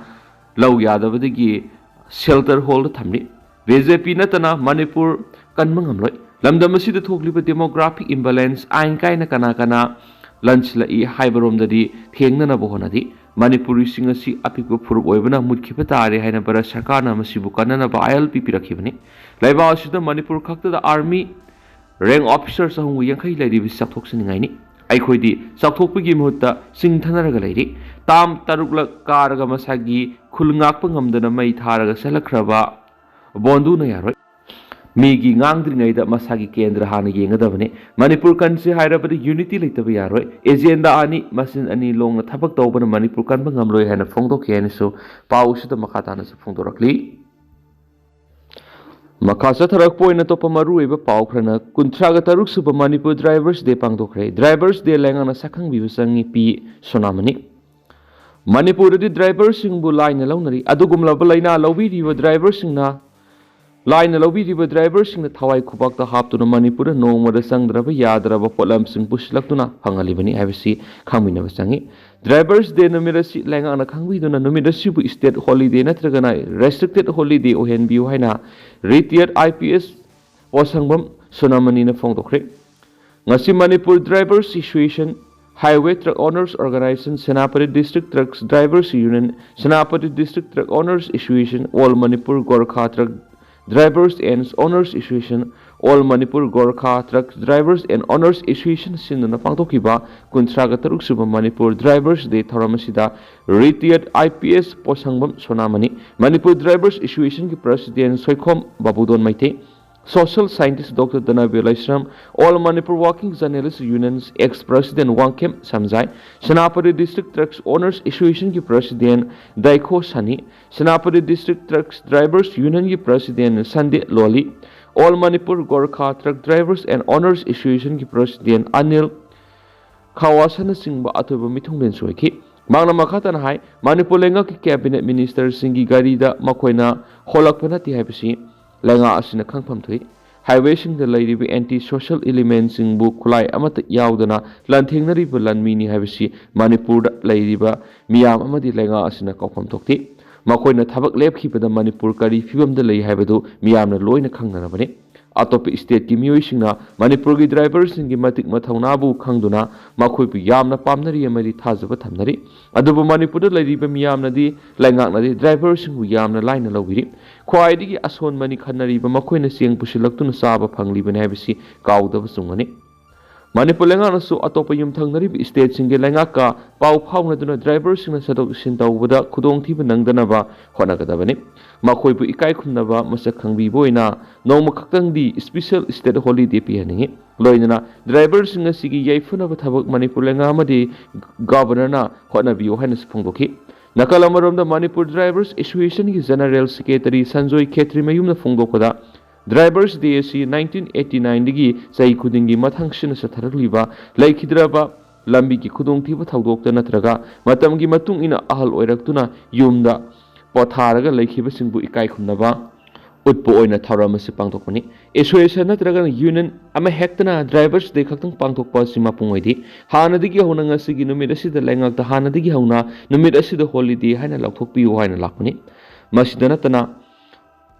ꯂꯧ ꯌꯥꯗꯕꯗꯒꯤ shelter hall ꯗ ꯊꯝꯂꯤ꯫ B J P ꯅꯠꯇꯅ ꯃꯅꯤꯄꯨꯔ ꯀꯟꯕ ꯉꯝꯂꯣꯏ꯫ ꯂꯝꯗꯝ ꯑꯁꯤꯗ ꯊꯣꯛꯂꯤꯕ demographic imbalance, ꯑꯥꯏꯟ ꯀꯥꯏꯅ ꯀꯅꯥ ꯀꯅꯥ ꯂꯟꯁꯤꯜꯂꯛꯏ ꯍꯥꯏꯕꯔꯣꯝꯗꯗꯤ ꯊꯦꯡꯅꯅꯕ ꯍꯣꯠꯅꯔꯤ꯫ ꯃꯅꯤꯄꯨꯔꯤꯁꯤꯡ ꯑꯁꯤ ꯑꯄꯤꯛꯄ ꯐꯨꯔꯨꯞ ꯑꯣꯏꯕꯅ ꯃꯨꯠꯈꯤꯕ ꯇꯥꯔꯦ ꯍꯥꯏꯅ ꯚꯥꯔꯠ ꯁꯔꯀꯥꯔꯅ ꯃꯁꯤꯕꯨ ꯀꯟꯅꯅꯕ I L P ꯄꯤꯔꯛꯈꯤꯕꯅꯤ꯫ ꯂꯩꯕꯥꯛ ꯑꯁꯤꯗ ꯃꯅꯤꯄꯨꯔ ꯈꯛꯇꯗ army rank officer ꯆꯍꯨꯝꯒ ꯌꯥꯡꯈꯩ ꯂꯩꯔꯤꯕꯁꯤ ꯆꯥꯎꯊꯣꯛꯆꯅꯤꯡꯉꯥꯏꯅꯤ꯫ ꯑꯩꯈꯣꯏꯗꯤ ꯆꯥꯎꯊꯣꯛꯄꯒꯤ ꯃꯍꯨꯠꯇ ꯆꯤꯡꯊꯅꯔꯒ ꯂꯩꯔꯤ꯫ ꯇꯥꯝ ꯇꯔꯨꯛꯂꯛ ꯀꯥꯔꯒ ꯃꯁꯥꯒꯤ ꯈꯨꯜ ꯉꯥꯛꯄ ꯉꯝꯗꯅ ꯃꯩ ꯊꯥꯔꯒ ꯆꯠꯂꯛꯈ꯭ꯔꯕ ꯕꯣꯟꯗꯨꯅ ꯌꯥꯔꯣꯏ꯫ ꯃꯤꯒꯤ ꯉꯥꯡꯗ꯭ꯔꯤꯉꯩꯗ ꯃꯁꯥꯒꯤ ꯀꯦꯟꯗ꯭ꯔ ꯍꯥꯟꯅ ꯌꯦꯡꯒꯗꯕꯅꯤ꯫ ꯃꯅꯤꯄꯨꯔ ꯀꯟꯁꯤ ꯍꯥꯏꯔꯕꯗꯤ ꯌꯨꯅꯤꯇꯤ ꯂꯩꯇꯕ ꯌꯥꯔꯣꯏ꯫ ꯑꯦꯖꯦꯟꯗꯥ ꯑꯅꯤ, ꯃꯆꯤꯟ ꯑꯅꯤ ꯂꯣꯡꯅ ꯊꯕꯛ ꯇꯧꯕꯅ ꯃꯅꯤꯄꯨꯔ ꯀꯟꯕ ꯉꯝꯂꯣꯏ ꯍꯥꯏꯅ ꯐꯣꯡꯗꯣꯛꯈꯤ ꯍꯥꯏꯅꯁꯨ ꯄꯥꯎ ꯑꯁꯤꯗ ꯃꯈꯥ ꯇꯥꯅꯁꯨ ꯐꯣꯡꯗꯣꯔꯛꯂꯤ꯫ ꯃꯈꯥ ꯆꯠꯊꯔꯛꯄ ꯑꯣꯏꯅ ꯑꯇꯣꯞꯄ ꯃꯔꯨꯑꯣꯏꯕ ꯄꯥꯎ ꯈꯔꯅ, ꯀꯨꯟꯊ꯭ꯔꯥꯒ ꯇꯔꯨꯛ ꯁꯨꯕ ꯃꯅꯤꯄꯨꯔ ꯗ꯭ꯔꯥꯏꯚꯔꯁ ꯗꯦ ꯄꯥꯡꯊꯣꯛꯈ꯭ꯔꯦ꯫ ꯗ꯭ꯔꯥꯏꯚꯔꯁ ꯗꯦ ꯂꯩꯉꯥꯛꯅ ꯁꯛꯈꯪꯕꯤꯕ ꯆꯪꯉꯤ, ꯄꯤ ꯁꯣꯅꯥꯃꯅꯤ꯫ ꯃꯅꯤꯄꯨꯔꯗꯗꯤ ꯗ꯭ꯔꯥꯏꯚꯔꯁꯤꯡꯕꯨ ꯂꯥꯏꯅ ꯂꯧꯅꯔꯤ꯫ ꯑꯗꯨꯒꯨꯝꯂꯕ ꯂꯥꯏꯅꯥ ꯂꯧꯕꯤꯔꯤꯕ ꯗ꯭ꯔꯥꯏꯚꯔꯁꯤꯡꯅ, ꯂꯥꯏꯅ ꯂꯧꯕꯤꯔꯤꯕ ꯗ꯭ꯔꯥꯏꯚꯔꯁꯤꯡꯅ ꯊꯋꯥꯏ ꯈꯨꯕꯥꯛꯇ ꯍꯥꯞꯇꯨꯅ ꯃꯅꯤꯄꯨꯔꯗ ꯅꯣꯡꯃꯗ ꯆꯪꯗ꯭ꯔꯕ ꯌꯥꯗ꯭ꯔꯕ ꯄꯣꯠꯂꯝꯁꯤꯡ ꯄꯨꯁꯤꯜꯂꯛꯇꯨꯅ ꯐꯪꯍꯜꯂꯤꯕꯅꯤ ꯍꯥꯏꯕꯁꯤ ꯈꯪꯃꯤꯟꯅꯕ ꯆꯪꯉꯤ꯫ ꯗ꯭ꯔꯥꯏꯚꯔꯁ ꯗꯦ ꯅꯨꯃꯤꯠ ꯑꯁꯤ ꯂꯩꯉꯥꯛꯅ ꯈꯪꯕꯤꯗꯨꯅ ꯅꯨꯃꯤꯠ ꯑꯁꯤꯕꯨ ꯁ꯭ꯇꯦꯠ ꯍꯣꯂꯤꯗꯦ ꯅꯠꯇ꯭ꯔꯒꯅ ꯔꯦꯁꯇ꯭ꯔꯤꯛꯇꯦꯠ ꯍꯣꯂꯤꯗꯦ ꯑꯣꯏꯍꯟꯕꯤꯌꯨ ꯍꯥꯏꯅ ꯔꯤꯇꯤꯌꯔꯠ ꯑꯥꯏ ꯄꯤ ꯑꯦꯁ ꯄꯣꯁꯪꯕꯝ ꯁꯣꯅꯥꯃꯅꯤꯅ ꯐꯣꯡꯗꯣꯛꯈ꯭ꯔꯦ꯫ ꯉꯁꯤ Manipur drivers association, highway truck owners organisation, Senapati district trucks drivers union, Senapati district truck owners association, all Manipur Gorkha truck drivers and owners association, all Manipur Gorkha truck drivers and owners association ꯁꯤꯟꯗꯨꯅ ꯄꯥꯡꯊꯣꯛꯈꯤꯕ ꯀꯨꯟꯊ꯭ꯔꯥꯒ ꯇꯔꯨꯛ ꯁꯨꯕ ꯃꯅꯤꯄꯨꯔ ꯗ꯭ꯔꯥꯏꯚꯔꯁ ꯗꯦ ꯊꯧꯔꯝ ꯑꯁꯤꯗ ꯔꯤꯇꯤꯌꯔꯠ ꯑꯥꯏ ꯄꯤ ꯑꯦꯁ ꯄꯣꯁꯪꯕꯝ ꯁꯣꯅꯥꯃꯅꯤ, Manipur drivers ꯑꯦꯁꯣꯁꯤꯌꯦꯁꯟꯒꯤ president Soikhom Babudon Meitei, social scientist doctor Dhanabir Laishram, all Manipur working journalists unions ex president Wangkhem Samjai, Senapati district trucks owners ꯑꯦꯁꯣꯁꯤꯌꯦꯁꯟꯒꯤ president Daikho Sani, Senapati district trucks drivers ꯌꯨꯅꯤꯌꯟꯒꯤ president Sande Loli, all Manipur Gorkha truck drivers and owners ꯑꯦꯁꯣꯁꯤꯌꯦꯁꯟꯒꯤ ꯄ꯭ꯔꯁꯤꯗꯦꯟ ꯑꯅꯤꯜ ꯈꯥꯋꯥꯁꯅꯆꯤꯡꯕ ꯑꯇꯣꯞꯄ ꯃꯤꯊꯨꯡꯂꯦꯟꯁꯨ ꯑꯣꯏꯈꯤ꯫ ꯃꯍꯥꯛꯅ ꯃꯈꯥ ꯇꯥꯅ ꯍꯥꯏ, ꯃꯅꯤꯄꯨꯔ ꯂꯩꯉꯥꯛꯀꯤ ꯀꯦꯕꯤꯅꯦꯠ ꯃꯤꯅꯤꯁꯇꯔꯁꯤꯡꯒꯤ ꯒꯥꯔꯤꯗ ꯃꯈꯣꯏꯅ ꯍꯣꯜꯂꯛꯄ ꯅꯠꯇꯦ ꯍꯥꯏꯕꯁꯤ ꯂꯩꯉꯥꯛ ꯑꯁꯤꯅ ꯈꯪꯐꯝ ꯊꯣꯛꯏ꯫ ꯍꯥꯏꯋꯦꯁꯤꯡꯗ ꯂꯩꯔꯤꯕ ꯑꯦꯟꯇꯤ ꯁꯣꯁꯤꯌꯦꯜ ꯏꯂꯤꯃꯦꯟꯁꯤꯡꯕꯨ ꯈꯨꯠꯂꯥꯏ ꯑꯃꯠꯇ ꯌꯥꯎꯗꯅ ꯂꯥꯟꯊꯦꯡꯅꯔꯤꯕ ꯂꯥꯟꯃꯤꯅꯤ ꯍꯥꯏꯕꯁꯤ ꯃꯅꯤꯄꯨꯔꯗ ꯂꯩꯔꯤꯕ ꯃꯤꯌꯥꯝ ꯑꯃꯗꯤ ꯂꯩꯉꯥꯛ ꯑꯁꯤꯅ ꯀꯥꯎꯐꯝ ꯊꯣꯛꯇꯦ꯫ ꯃꯈꯣꯏꯅ ꯊꯕꯛ ꯂꯦꯞꯈꯤꯕꯗ ꯃꯅꯤꯄꯨꯔ ꯀꯔꯤ ꯐꯤꯕꯝꯗ ꯂꯩ ꯍꯥꯏꯕꯗꯨ ꯃꯤꯌꯥꯝꯅ ꯂꯣꯏꯅ ꯈꯪꯅꯔꯕꯅꯤ꯫ ꯑꯇꯣꯞꯄ ꯁ꯭ꯇꯦꯠꯀꯤ ꯃꯤꯑꯣꯏꯁꯤꯡꯅ ꯃꯅꯤꯄꯨꯔꯒꯤ ꯗ꯭ꯔꯥꯏꯚꯔꯁꯤꯡꯒꯤ ꯃꯇꯤꯛ ꯃꯊꯧꯅꯥꯕꯨ ꯈꯪꯗꯨꯅ ꯃꯈꯣꯏꯕꯨ ꯌꯥꯝꯅ ꯄꯥꯝꯅꯔꯤ ꯑꯃꯗꯤ ꯊꯥꯖꯕ ꯊꯝꯅꯔꯤ꯫ ꯑꯗꯨꯕꯨ ꯃꯅꯤꯄꯨꯔꯗ ꯂꯩꯔꯤꯕ ꯃꯤꯌꯥꯝꯅꯗꯤ, ꯂꯩꯉꯥꯛꯅꯗꯤ ꯗ꯭ꯔꯥꯏꯚꯔꯁꯤꯡꯕꯨ ꯌꯥꯝꯅ ꯂꯥꯏꯅ ꯂꯧꯕꯤꯔꯤ꯫ ꯈ꯭ꯋꯥꯏꯗꯒꯤ ꯑꯁꯣꯟꯕꯅꯤ ꯈꯟꯅꯔꯤꯕ ꯃꯈꯣꯏꯅ ꯆꯦꯡ ꯄꯨꯁꯤꯜꯂꯛꯇꯨꯅ ꯆꯥꯕ ꯐꯪꯂꯤꯕꯅꯤ ꯍꯥꯏꯕꯁꯤ ꯀꯥꯎꯗꯕ ꯆꯨꯝꯒꯅꯤ꯫ ꯃꯅꯤꯄꯨꯔ ꯂꯩꯉꯥꯛꯅꯁꯨ ꯑꯇꯣꯞꯄ ꯌꯨꯝꯊꯪꯅꯔꯤꯕ ꯁ꯭ꯇꯦꯠꯁꯤꯡꯒꯤ ꯂꯩꯉꯥꯛꯀ ꯄꯥꯎ ꯐꯥꯎꯅꯗꯨꯅ ꯗ꯭ꯔꯥꯏꯚꯔꯁꯤꯡꯅ ꯆꯠꯊꯣꯛ ꯆꯠꯁꯤꯟ ꯇꯧꯕꯗ ꯈꯨꯗꯣꯡꯊꯤꯕ ꯅꯪꯗꯅꯕ ꯍꯣꯠꯅꯒꯗꯕꯅꯤ꯫ ꯃꯈꯣꯏꯕꯨ ꯏꯀꯥꯏ ꯈꯨꯝꯅꯕ ꯃꯁꯛ ꯈꯪꯕꯤꯕ ꯑꯣꯏꯅ ꯅꯣꯡꯃ ꯈꯛꯇꯪꯗꯤ ꯁ꯭ꯄꯤꯁꯦꯜ ꯁ꯭ꯇꯦꯠ ꯍꯣꯂꯤꯗꯦ ꯄꯤꯍꯟꯅꯤꯡꯏ꯫ ꯂꯣꯏꯅꯅ ꯗ꯭ꯔꯥꯏꯚꯔꯁꯤꯡ ꯑꯁꯤꯒꯤ ꯌꯥꯏꯐꯅꯕ ꯊꯕꯛ ꯃꯅꯤꯄꯨꯔ ꯂꯩꯉꯥꯛ ꯑꯃꯗꯤ ꯒꯕꯔꯅꯔꯅ ꯍꯣꯠꯅꯕꯤꯌꯨ ꯍꯥꯏꯅꯁꯨ ꯐꯣꯡꯗꯣꯛꯈꯤ꯫ ꯅꯥꯀꯜ ꯑꯃꯔꯣꯝꯗ ꯃꯅꯤꯄꯨꯔ ꯗ꯭ꯔꯥꯏꯚꯔꯁ ꯑꯦꯁꯣꯁꯤꯌꯦꯁꯟꯒꯤ ꯖꯦꯅꯔꯦꯜ ꯁꯦꯀ꯭ꯔꯦꯇꯔꯤ ꯁꯟꯖꯣꯏ ꯈꯦꯇ꯭ꯔꯤꯃꯌꯨꯝꯅ ꯐꯣꯡꯗꯣꯛꯄꯗ, ꯗ꯭ꯔꯥꯏꯚꯔꯁ ꯗꯦ ꯑꯁꯤ ꯅꯥꯏꯟꯇꯤꯟ ꯑꯩꯠꯇꯤ ꯅꯥꯏꯟꯗꯒꯤ ꯆꯍꯤ ꯈꯨꯗꯤꯡꯒꯤ ꯃꯊꯪꯁꯤꯠꯅ ꯆꯠꯊꯔꯛꯂꯤꯕ ꯂꯩꯈꯤꯗ꯭ꯔꯕ ꯂꯝꯕꯤꯒꯤ ꯈꯨꯗꯣꯡꯊꯤꯕ ꯊꯧꯗꯣꯛꯇ ꯅꯠꯇ꯭ꯔꯒ ꯃꯇꯝꯒꯤ ꯃꯇꯨꯡ ꯏꯟꯅ ꯑꯍꯜ ꯑꯣꯏꯔꯛꯇꯨꯅ ꯌꯨꯝꯗ ꯄꯣꯊꯥꯔꯒ ꯂꯩꯈꯤꯕꯁꯤꯡꯕꯨ ꯏꯀꯥꯏ ꯈꯨꯝꯅꯕ ꯎꯠꯄ ꯑꯣꯏꯅ ꯊꯧꯔꯝ ꯑꯁꯤ ꯄꯥꯡꯊꯣꯛꯄꯅꯤ꯫ ꯑꯦꯁꯣꯁꯤꯌꯦꯁꯟ ꯅꯠꯇ꯭ꯔꯒ ꯌꯨꯅꯤꯌꯟ ꯑꯃꯍꯦꯛꯇꯅ ꯗ꯭ꯔꯥꯏꯚꯔꯁ ꯗꯦ ꯈꯛꯇꯪ ꯄꯥꯡꯊꯣꯛꯄ ꯑꯁꯤ ꯃꯄꯨꯡ ꯑꯣꯏꯗꯦ꯫ ꯍꯥꯟꯅꯗꯒꯤ ꯍꯧꯅ ꯉꯁꯤꯒꯤ ꯅꯨꯃꯤꯠ ꯑꯁꯤꯗ ꯂꯩꯉꯥꯛꯇ ꯍꯥꯟꯅꯗꯒꯤ ꯍꯧꯅ ꯅꯨꯃꯤꯠ ꯑꯁꯤꯗ ꯍꯣꯂꯤꯗꯦ ꯍꯥꯏꯅ ꯂꯥꯎꯊꯣꯛꯄꯤꯌꯨ ꯍꯥꯏꯅ ꯂꯥꯛꯄꯅꯤ꯫ ꯃꯁꯤꯗ ꯅꯠꯇꯅ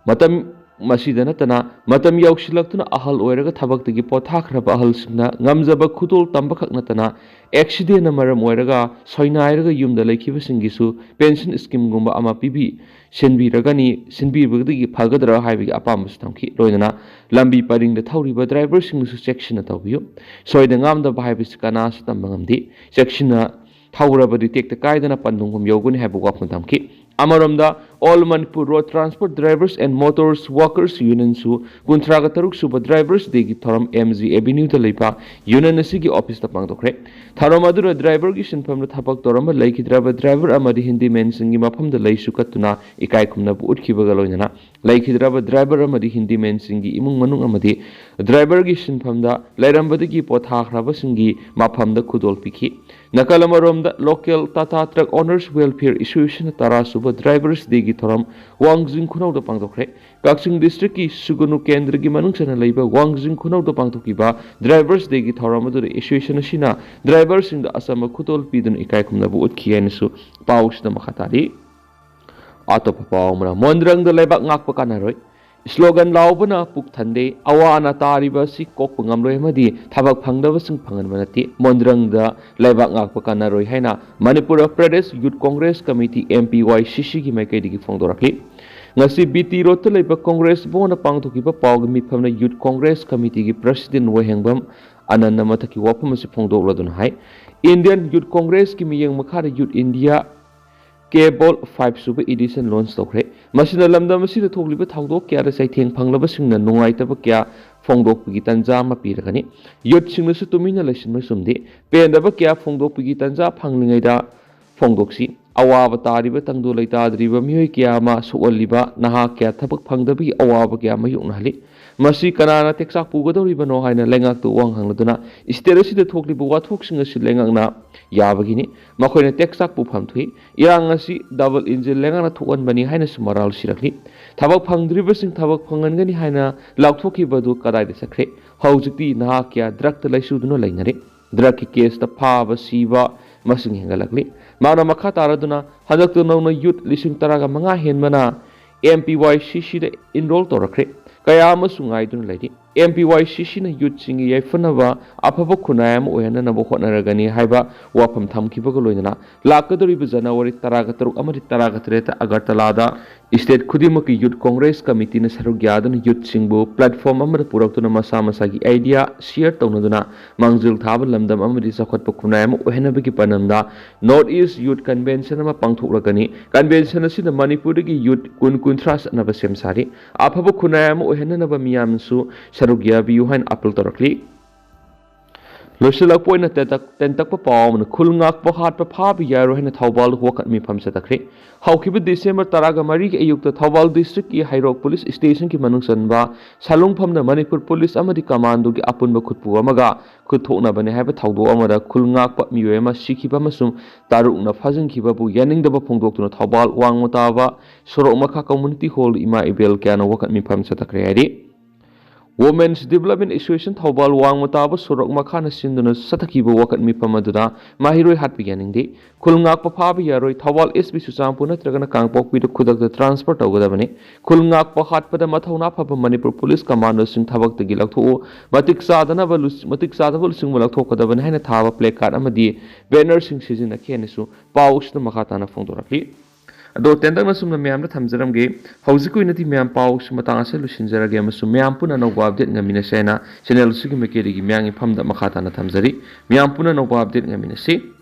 ꯃꯇꯝ ꯃꯁꯤꯗ ꯅꯠꯇꯅ ꯃꯇꯝ ꯌꯧꯁꯤꯜꯂꯛꯇꯨꯅ ꯑꯍꯜ ꯑꯣꯏꯔꯒ ꯊꯕꯛꯇꯒꯤ ꯄꯣꯊꯥꯈ꯭ꯔꯕ ꯑꯍꯜꯁꯤꯡꯅ ꯉꯝꯖꯕ ꯈꯨꯗꯣꯜ ꯇꯝꯕꯈꯛ ꯅꯠꯇꯅ ꯑꯦꯛꯁꯤꯗꯦꯟꯅ ꯃꯔꯝ ꯑꯣꯏꯔꯒ ꯁꯣꯏꯅꯥꯏꯔꯒ ꯌꯨꯝꯗ ꯂꯩꯈꯤꯕꯁꯤꯡꯒꯤꯁꯨ ꯄꯦꯟꯁꯟ ꯁ꯭ꯀꯤꯝꯒꯨꯝꯕ ꯑꯃ ꯄꯤꯕꯤ ꯁꯤꯟꯕꯤꯔꯒꯅꯤ, ꯁꯤꯟꯕꯤꯕꯗꯒꯤ ꯐꯒꯗ꯭ꯔꯥ ꯍꯥꯏꯕꯒꯤ ꯑꯄꯥꯝꯕꯁꯨ ꯊꯝꯈꯤ꯫ ꯂꯣꯏꯅꯅ ꯂꯝꯕꯤ ꯄꯔꯤꯡꯗ ꯊꯧꯔꯤꯕ ꯗ꯭ꯔꯥꯏꯚꯔꯁꯤꯡꯅꯁꯨ ꯆꯦꯛꯁꯤꯟꯅ ꯇꯧꯕꯤꯌꯨ꯫ ꯁꯣꯏꯗ ꯉꯥꯝꯗꯕ ꯍꯥꯏꯕꯁꯤ ꯀꯅꯥꯁꯨ ꯇꯝꯕ ꯉꯝꯗꯦ꯫ ꯆꯦꯛꯁꯤꯟꯅ ꯊꯧꯔꯕꯗꯤ ꯇꯦꯛꯇ ꯀꯥꯏꯗꯅ ꯄꯟꯊꯨꯡꯐꯝ ꯌꯧꯒꯅꯤ ꯍꯥꯏꯕ ꯋꯥꯐꯝ ꯊꯝꯈꯤ꯫ ꯑꯃꯔꯣꯝꯗ, All Manipur Road Transport Drivers and Motors Workers Unionꯁꯨ ꯀꯨꯟꯊ꯭ꯔꯥꯒ ꯇꯔꯨꯛ ꯁꯨꯕ ꯗ꯭ꯔꯥꯏꯚꯔꯁ ꯗꯦꯒꯤ ꯊꯧꯔꯝ ꯑꯦꯝ ꯖꯤ ꯑꯦꯚꯦꯅ꯭ꯌꯨꯗ ꯂꯩꯕ ꯌꯨꯅꯤꯌꯟ ꯑꯁꯤꯒꯤ ꯑꯣꯐꯤꯁꯇ ꯄꯥꯡꯊꯣꯛꯈ꯭ꯔꯦ꯫ ꯊꯧꯔꯝ ꯑꯗꯨꯗ ꯗ꯭ꯔꯥꯏꯚꯔꯒꯤ ꯁꯤꯟꯐꯝꯗ ꯊꯕꯛ ꯇꯧꯔꯝꯕ ꯂꯩꯈꯤꯗ꯭ꯔꯕ ꯗ꯭ꯔꯥꯏꯚꯔ ꯑꯃꯗꯤ ꯍꯤꯟꯗꯤꯃꯦꯟꯁꯤꯡꯒꯤ ꯃꯐꯝꯗ ꯂꯩꯁꯨ ꯀꯠꯇꯨꯅ ꯏꯀꯥꯏ ꯈꯨꯝꯅꯕ ꯎꯠꯈꯤꯕꯒ ꯂꯣꯏꯅꯅ ꯂꯩꯈꯤꯗ꯭ꯔꯕ ꯗ꯭ꯔꯥꯏꯚꯔ ꯑꯃꯗꯤ ꯍꯤꯟꯗꯤꯃꯦꯟꯁꯤꯡꯒꯤ ꯏꯃꯨꯡ ꯃꯅꯨꯡ ꯑꯃꯗꯤ ꯗ꯭ꯔꯥꯏꯚꯔꯒꯤ ꯁꯤꯟꯐꯝꯗ ꯂꯩꯔꯝꯕꯗꯒꯤ ꯄꯣꯊꯥꯈ꯭ꯔꯕꯁꯤꯡꯒꯤ ꯃꯐꯝꯗ ꯈꯨꯗꯣꯜ ꯄꯤꯈꯤ꯫ ꯅꯥꯀꯜ ꯑꯃꯔꯣꯝꯗ, Local Tata Truck Owners Welfare Associationꯅ ꯇꯔꯥ ꯁꯨꯕ ꯗ꯭ꯔꯥꯏꯚꯔꯁ ꯗꯦꯒꯤ ꯊꯧꯔꯝ ꯋꯥꯡꯖꯤꯡ ꯈꯨꯅꯧꯗ ꯄꯥꯡꯊꯣꯛꯈ꯭ꯔꯦ꯫ ꯀꯛꯆꯤꯡ ꯗꯤꯁꯇ꯭ꯔꯤꯛꯀꯤ ꯁꯨꯒꯅꯨ ꯀꯦꯟꯗ꯭ꯔꯒꯤ ꯃꯅꯨꯡ ꯆꯟꯅ ꯂꯩꯕ ꯋꯥꯡꯖꯤꯡ ꯈꯨꯅꯧꯗ ꯄꯥꯡꯊꯣꯛꯈꯤꯕ ꯗ꯭ꯔꯥꯏꯚꯔꯁ ꯗꯦꯒꯤ ꯊꯧꯔꯝ ꯑꯗꯨꯗ ꯑꯦꯁꯣꯁꯤꯌꯦꯁꯟ ꯑꯁꯤꯅ ꯗ꯭ꯔꯥꯏꯚꯔꯁꯤꯡꯗ ꯑꯆꯝꯕ ꯈꯨꯗꯣꯜ ꯄꯤꯗꯨꯅ ꯏꯀꯥꯏ ꯈꯨꯝꯅꯕ ꯎꯠꯈꯤ ꯍꯥꯏꯅꯁꯨ ꯄꯥꯎꯁꯤꯗ ꯃꯈꯥ ꯇꯥꯔꯤ꯫ ꯑꯇꯣꯞꯄ ꯄꯥꯎ ꯑꯃꯅ, ꯃꯣꯟꯗ꯭ꯔꯪꯗ ꯂꯩꯕꯥꯛ ꯉꯥꯛꯄ ꯀꯥꯟꯅꯔꯣꯏ, ꯁ꯭ꯂꯣꯒꯟ ꯂꯥꯎꯕꯅ ꯄꯨꯛ ꯊꯟꯗꯦ, ꯑꯋꯥ ꯑꯅꯥ ꯇꯥꯔꯤꯕ ꯑꯁꯤ ꯀꯣꯛꯄ ꯉꯝꯂꯣꯏ ꯑꯃꯗꯤ ꯊꯕꯛ ꯐꯪꯗꯕꯁꯤꯡ ꯐꯪꯍꯟꯕ ꯅꯠꯇꯦ, ꯃꯣꯟꯗ꯭ꯔꯪꯗ ꯂꯩꯕꯥꯛ ꯉꯥꯛꯄ ꯀꯥꯟꯅꯔꯣꯏ ꯍꯥꯏꯅ ꯃꯅꯤꯄꯨꯔ ꯄ꯭ꯔꯗꯦꯁ ꯌꯨꯠ ꯀꯣꯡꯒ꯭ꯔꯦꯁ ꯀꯃꯤꯇꯤ, ꯑꯦꯝ ꯄꯤ ꯋꯥꯏ ꯁꯤ ꯁꯤꯒꯤ ꯃꯥꯏꯀꯩꯗꯒꯤ ꯐꯣꯡꯗꯣꯔꯛꯂꯤ꯫ ꯉꯁꯤ ꯕꯤ ꯇꯤ ꯔꯣꯗꯇ ꯂꯩꯕ ꯀꯣꯡꯒ꯭ꯔꯦꯁ ꯚꯕꯟꯗ ꯄꯥꯡꯊꯣꯛꯈꯤꯕ ꯄꯥꯎꯒꯤ ꯃꯤꯐꯝꯅ ꯌꯨꯠ ꯀꯣꯡꯒ꯭ꯔꯦꯁ ꯀꯃꯤꯇꯤꯒꯤ ꯄ꯭ꯔꯁꯤꯗꯦꯟ ꯋꯥꯍꯦꯡꯕꯝ ꯑꯅꯟꯅ ꯃꯊꯛꯀꯤ ꯋꯥꯐꯝ ꯑꯁꯤ ꯐꯣꯡꯗꯣꯛꯂꯗꯨꯅ ꯍꯥꯏ, Indian Youth Congressꯀꯤ ꯃꯤꯠꯌꯦꯡ ꯃꯈꯥꯗ Youth India K-Ball five ꯁꯨꯕ edition launch ꯇꯧꯈ꯭ꯔꯦ꯫ ꯃꯁꯤꯅ ꯂꯝꯗꯝ ꯑꯁꯤꯗ ꯊꯣꯛꯂꯤꯕ ꯊꯧꯗꯣꯛ ꯀꯌꯥꯗ ꯆꯩꯊꯦꯡ ꯐꯪꯂꯕꯁꯤꯡꯅ ꯅꯨꯡꯉꯥꯏꯇꯕ ꯀꯌꯥ ꯐꯣꯡꯗꯣꯛꯄꯒꯤ ꯇꯥꯟꯖꯥ ꯑꯃ ꯄꯤꯔꯒꯅꯤ꯫ Youthꯁꯤꯡꯅꯁꯨ ꯇꯨꯃꯤꯟꯅ ꯂꯩꯁꯤꯟꯕ ꯆꯨꯝꯗꯦ꯫ ꯄꯦꯟꯗꯕ ꯀꯌꯥ ꯐꯣꯡꯗꯣꯛꯄꯒꯤ ꯇꯥꯟꯖꯥ ꯐꯪꯂꯤꯉꯩꯗ ꯐꯣꯡꯗꯣꯛꯁꯤ꯫ ꯑꯋꯥꯕ ꯇꯥꯔꯤꯕ ꯇꯪꯗꯨ ꯂꯩꯇꯥꯗ꯭ꯔꯤꯕ ꯃꯤꯑꯣꯏ ꯀꯌꯥ ꯑꯃ ꯁꯣꯛꯍꯜꯂꯤꯕ ꯅꯍꯥ ꯀꯌꯥ ꯊꯕꯛ ꯐꯪꯗꯕꯒꯤ ꯑꯋꯥꯕ ꯀꯌꯥ ꯃꯥꯌꯣꯛꯅꯍꯜꯂꯤ꯫ ꯃꯁꯤ ꯀꯅꯥꯅ ꯇꯦꯛꯆꯥꯛ ꯄꯨꯒꯗꯧꯔꯤꯕꯅꯣ ꯍꯥꯏꯅ ꯂꯩꯉꯥꯛꯇ ꯋꯥ ꯍꯪꯂꯗꯨꯅ state ꯑꯁꯤꯗ ꯊꯣꯛꯂꯤꯕ ꯋꯥꯊꯣꯛꯁꯤꯡ ꯑꯁꯤ ꯂꯩꯉꯥꯛꯅ ꯌꯥꯕꯒꯤꯅꯤ꯫ ꯃꯈꯣꯏꯅ ꯇꯦꯛꯆꯥꯛ ꯄꯨꯐꯝ ꯊꯣꯛꯏ꯫ ꯏꯔꯥꯡ ꯑꯁꯤ double engine ꯂꯩꯉꯥꯛꯅ ꯊꯣꯛꯍꯟꯕꯅꯤ ꯍꯥꯏꯅꯁꯨ ꯃꯔꯥꯜ ꯁꯤꯔꯛꯂꯤ꯫ ꯊꯕꯛ ꯐꯪꯗ꯭ꯔꯤꯕꯁꯤꯡ ꯊꯕꯛ ꯐꯪꯍꯟꯒꯅꯤ ꯍꯥꯏꯅ ꯂꯥꯎꯊꯣꯛꯈꯤꯕ ꯑꯗꯨ ꯀꯗꯥꯏꯗ ꯆꯠꯈ꯭ꯔꯦ? ꯍꯧꯖꯤꯛꯇꯤ ꯅꯍꯥ ꯀꯌꯥ drugꯇ ꯂꯩꯁꯨꯗꯨꯅ ꯂꯩꯅꯔꯦ꯫ Drugꯀꯤ caseꯇ ꯐꯥꯕ, ꯁꯤꯕ ꯃꯁꯤꯡ ꯍꯦꯟꯒꯠꯂꯛꯂꯤ꯫ ꯃꯍꯥꯛꯅ ꯃꯈꯥ ꯇꯥꯔꯗꯨꯅ, ꯍꯟꯗꯛꯇ ꯅꯧꯅ youth ꯂꯤꯁꯤꯡ ꯇꯔꯥꯒ ꯃꯉꯥ ꯍꯦꯟꯕꯅ M P Y C Cꯗ enroll ꯇꯧꯔꯛꯈ꯭ꯔꯦ꯫ ꯀꯌꯥ ꯑꯃꯁꯨ ꯉꯥꯏꯗꯨꯅ ꯂꯩꯔꯤ꯫ M P Y C Cꯅ youthꯁꯤꯡꯒꯤ ꯌꯥꯏꯐꯅꯕ ꯑꯐꯕ ꯈꯨꯟꯅꯥꯏ ꯑꯃ ꯑꯣꯏꯍꯟꯅꯅꯕ ꯍꯣꯠꯅꯔꯒꯅꯤ ꯍꯥꯏꯕ ꯋꯥꯐꯝ ꯊꯝꯈꯤꯕꯒ ꯂꯣꯏꯅꯅ, ꯂꯥꯛꯀꯗꯧꯔꯤꯕ January ꯇꯔꯥꯒ ꯇꯔꯨꯛ ꯑꯃꯗꯤ ꯇꯔꯥꯒ ꯇꯔꯦꯠꯇ ꯑꯒꯔꯇꯂꯥꯗ state ꯈꯨꯗꯤꯡꯃꯛꯀꯤ Youth Congress Committeeꯅ ꯁꯔꯨꯛ ꯌꯥꯗꯨꯅ youthꯁꯤꯡꯕꯨ platform ꯑꯃꯗ ꯄꯨꯔꯛꯇꯨꯅ ꯃꯁꯥ ꯃꯁꯥꯒꯤ idea share ꯇꯧꯅꯗꯨꯅ ꯃꯥꯡꯖꯤꯜ ꯊꯥꯕ ꯂꯝꯗꯝ ꯑꯃꯗꯤ ꯆꯥꯎꯈꯠꯄ ꯈꯨꯟꯅꯥꯏ ꯑꯃ ꯑꯣꯏꯍꯟꯅꯕꯒꯤ ꯄꯥꯟꯗꯝꯗ North East Youth Convention ꯑꯃ ꯄꯥꯡꯊꯣꯛꯂꯒꯅꯤ꯫ Convention ꯑꯁꯤꯗ ꯃꯅꯤꯄꯨꯔꯗꯒꯤ youth ꯀꯨꯟ ꯀꯨꯟꯊ꯭ꯔꯥ ꯆꯠꯅꯕ ꯁꯦꯝ ꯁꯥꯔꯤ꯫ ꯑꯐꯕ ꯈꯨꯟꯅꯥꯏ ꯑꯃ ꯑꯣꯏꯍꯟꯅꯅꯕ ꯃꯤꯌꯥꯝꯅꯁꯨ ꯁꯔꯨꯛ ꯌꯥꯕꯤꯌꯨ ꯍꯥꯏꯅ appeal ꯇꯧꯔꯛꯂꯤ꯫ ꯂꯣꯏꯁꯤꯜꯂꯛꯄ ꯑꯣꯏꯅ ꯇꯦꯟꯇꯛ-, ꯇꯦꯟꯇꯛꯄ ꯄꯥꯎ ꯑꯃꯅ, ꯈꯨꯜ ꯉꯥꯛꯄ ꯍꯥꯠꯄ ꯐꯥꯕ ꯌꯥꯔꯣꯏ ꯍꯥꯏꯅ ꯊꯧꯕꯥꯜꯗ ꯋꯥꯀꯠ ꯃꯤꯐꯝ ꯆꯠꯊꯈ꯭ꯔꯦ꯫ ꯍꯧꯈꯤꯕ December ꯇꯔꯥꯒ ꯃꯔꯤꯒꯤ ꯑꯌꯨꯛꯇ ꯊꯧꯕꯥꯜ districtꯀꯤ ꯍꯩꯔꯣꯛ police stationꯒꯤ ꯃꯅꯨꯡ ꯆꯟꯕ ꯁꯂꯨꯡꯐꯝꯗ ꯃꯅꯤꯄꯨꯔ police ꯑꯃꯗꯤ commandoꯒꯤ ꯑꯄꯨꯟꯕ ꯈꯨꯠꯄꯨ ꯑꯃꯒ ꯈꯨꯠ ꯊꯣꯛꯅꯕꯅꯤ ꯍꯥꯏꯕ ꯊꯧꯗꯣꯛ ꯑꯃꯗ ꯈꯨꯜ ꯉꯥꯛꯄ ꯃꯤꯑꯣꯏ ꯑꯃ ꯁꯤꯈꯤꯕ ꯑꯃꯁꯨꯡ ꯇꯔꯨꯛꯅ ꯐꯥꯖꯤꯟꯈꯤꯕꯕꯨ ꯌꯥꯅꯤꯡꯗꯕ ꯐꯣꯡꯗꯣꯛꯇꯨꯅ ꯊꯧꯕꯥꯜ ꯋꯥꯡꯃ ꯇꯥꯕ ꯁꯣꯔꯣꯛ ꯃꯈꯥ community hall ꯏꯃꯥ ꯏꯕꯦꯜ ꯀꯌꯥꯅ ꯋꯥꯀꯠ ꯃꯤꯐꯝ ꯆꯠꯊꯈ꯭ꯔꯦ ꯍꯥꯏꯔꯤ꯫ Women's Development Association ꯊꯧꯕꯥꯜ ꯋꯥꯡꯃ ꯇꯥꯕ ꯁꯣꯔꯣꯛ ꯃꯈꯥꯅ ꯁꯤꯟꯗꯨꯅ ꯆꯠꯊꯈꯤꯕ ꯋꯥꯀꯠ ꯃꯤꯐꯝ ꯑꯗꯨꯗ ꯃꯍꯩꯔꯣꯏ ꯍꯥꯠꯄ ꯌꯥꯅꯤꯡꯗꯦ꯫ ꯈꯨꯜ ꯉꯥꯛꯄ ꯐꯥꯕ ꯌꯥꯔꯣꯏ꯫ ꯊꯧꯕꯥꯜ S P ꯆꯨꯔꯆꯥꯟꯄꯨꯔ ꯅꯠꯇ꯭ꯔꯒꯅ ꯀꯥꯡꯄꯣꯛꯄꯤꯗ ꯈꯨꯗꯛꯇ transfer ꯇꯧꯒꯗꯕꯅꯤ꯫ ꯈꯨꯜ ꯉꯥꯛꯄ ꯍꯥꯠꯄꯗ ꯃꯊꯧꯅꯥ ꯐꯕ ꯃꯅꯤꯄꯨꯔ police commandoꯁꯤꯡ ꯊꯕꯛꯇꯒꯤ ꯂꯧꯊꯣꯛꯎ꯫ ꯃꯇꯤꯛ ꯆꯥꯗꯅꯕ ꯂꯨ-, ꯃꯇꯤꯛ ꯆꯥꯗꯕ ꯂꯨꯆꯤꯡꯕ ꯂꯧꯊꯣꯛꯀꯗꯕꯅꯤ ꯍꯥꯏꯅ ꯊꯥꯕ placard ꯑꯃꯗꯤ bannerꯁꯤꯡ ꯁꯤꯖꯤꯟꯅꯈꯤ ꯍꯥꯏꯅꯁꯨ ꯄꯥꯎ ꯑꯁꯤꯗ ꯃꯈꯥ ꯇꯥꯅ ꯐꯣꯡꯗꯣꯔꯛꯂꯤ꯫ ꯑꯗꯣ ꯇꯦꯟꯇꯛꯅ ꯁꯨꯝꯅ ꯃꯌꯥꯝꯗ ꯊꯝꯖꯔꯝꯒꯦ꯫ ꯍꯧꯖꯤꯛꯀꯤ ꯑꯣꯏꯅꯗꯤ ꯃꯌꯥꯝ ꯄꯥꯎꯁꯨ ꯃꯇꯥꯡ ꯑꯁꯤꯗ ꯂꯣꯏꯁꯤꯟꯖꯔꯒꯦ ꯑꯃꯁꯨꯡ ꯃꯌꯥꯝ ꯄꯨꯟꯅ ꯑꯅꯧꯕ ꯑꯞꯗꯦꯠ ꯉꯝꯃꯤꯟꯅꯁꯦ ꯍꯥꯏꯅ ꯆꯦꯅꯦꯜ ꯑꯁꯤꯒꯤ ꯃꯥꯏꯀꯩꯗꯒꯤ ꯃꯌꯥꯝꯒꯤ ꯐꯝꯗ ꯃꯈꯥ ꯇꯥꯅ ꯊꯝꯖꯔꯤ꯫ ꯃꯌꯥꯝ ꯄꯨꯟꯅ ꯑꯅꯧꯕ ꯑꯞꯗꯦꯠ ꯉꯝꯃꯤꯟꯅꯁꯤ꯫